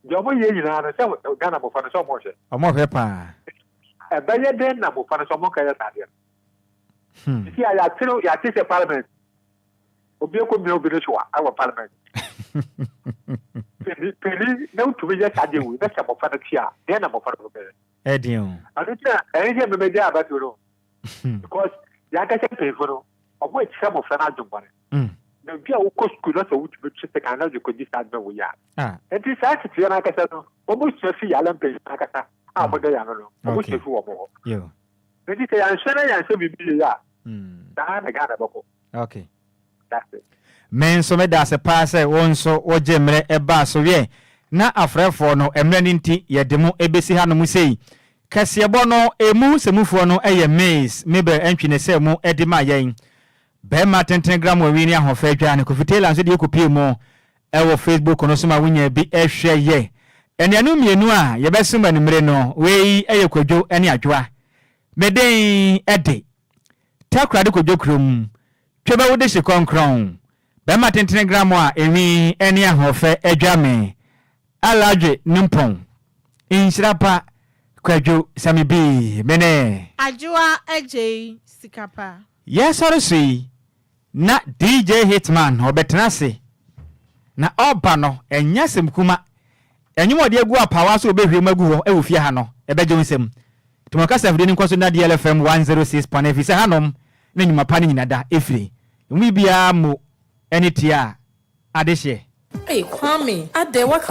Deɛ ɔmo yɛ nyinaa no sɛ Ghana mmɔfra no sɛ ɔmo hwɛ. Ɔmo hwɛ paa. Ɛbɛyɛ dɛn na mmɔfra no sɛ ɔmo nka yɛ saa adeɛ no. Sisi a yɛate no yɛate sɛ parliament obi akɔ mia obi no so a ɛwɔ parliament. Pɛni pɛni na wotumi yɛ saa adeɛ wei na sɛ mmɔfra no te a deɛn na mmɔfra no bɛyɛ. Ɛden o. Ɛno nti na ɛne sɛ mmɛmɛgya abatoɔ no because yɛn ankasa mpanyinfo no ɔmo ɛkyerɛ mmɔfra no adwemmɔne. Na obi a wokɔ sukuu na sɛ wotumi twe sekan na wode kɔdi saa adwuma wei a. Nti saa nteteeɛ no ankasa no, wɔsua fi yɛn mpanyinfoɔ ankasa a wɔda yɛn ano no, wɔsua fi wɔn hɔ. Nti sɛ yɛanhwɛ na yɛanhyɛ biribi yie a, saa na Ghana bɛkɔ. Okay. That's it. Me nso meda ase paa sɛ wo nso wogye mmerɛ baa so wiɛ na afrɛfoɔ no mmerɛ no nti yɛde mo bɛsi hanom sei. Kaseɛbɔ no ɛmu sɛmufoɔ no yɛ Miss Mabel Antwi na ɛsɛɛ mu de maa yɛn. Barima tenten gramoa-wi ne ahoɔfɛ adwa ne Kofi Taylor nso deɛ kɔpue mu wɔ Facebook no so ma wonya bi hwɛ yɛ. Anuanom mmienu a yɛbɛsom anwummere no, wei yɛ Kwadwo ne Adwoa. Me den de, Takoradi Kwadwo kurom, Twɛbɛwo dehye kɔnkrɔn, barima tentene gramoa enwi ne ahoɔfɛ adwa me, Aladwe Nimpɔn, Nhyira pa, Kwadwo Sami Bii, me ne. Adwoa Agyei sika pa. Yɛresɔre so yi, na DJ Hitman ɔbɛtena ase, na ɔreba no, ɛnyɛ asɛm kuma. Nnwom a ɔde agu apaawa so a ɔbɛhwie mu agu hɔ wɔ fie ha no, ɛbɛgye wo nsam. Nti ma ɔkasa afidie no nkɔ so nna DLFM 106.9 ɛfiri sɛ hanom na nnwuma pa no nyina da firi. Emu biribiara mmo ne tia adehyeɛ. Ei Kwame, adɛn waka.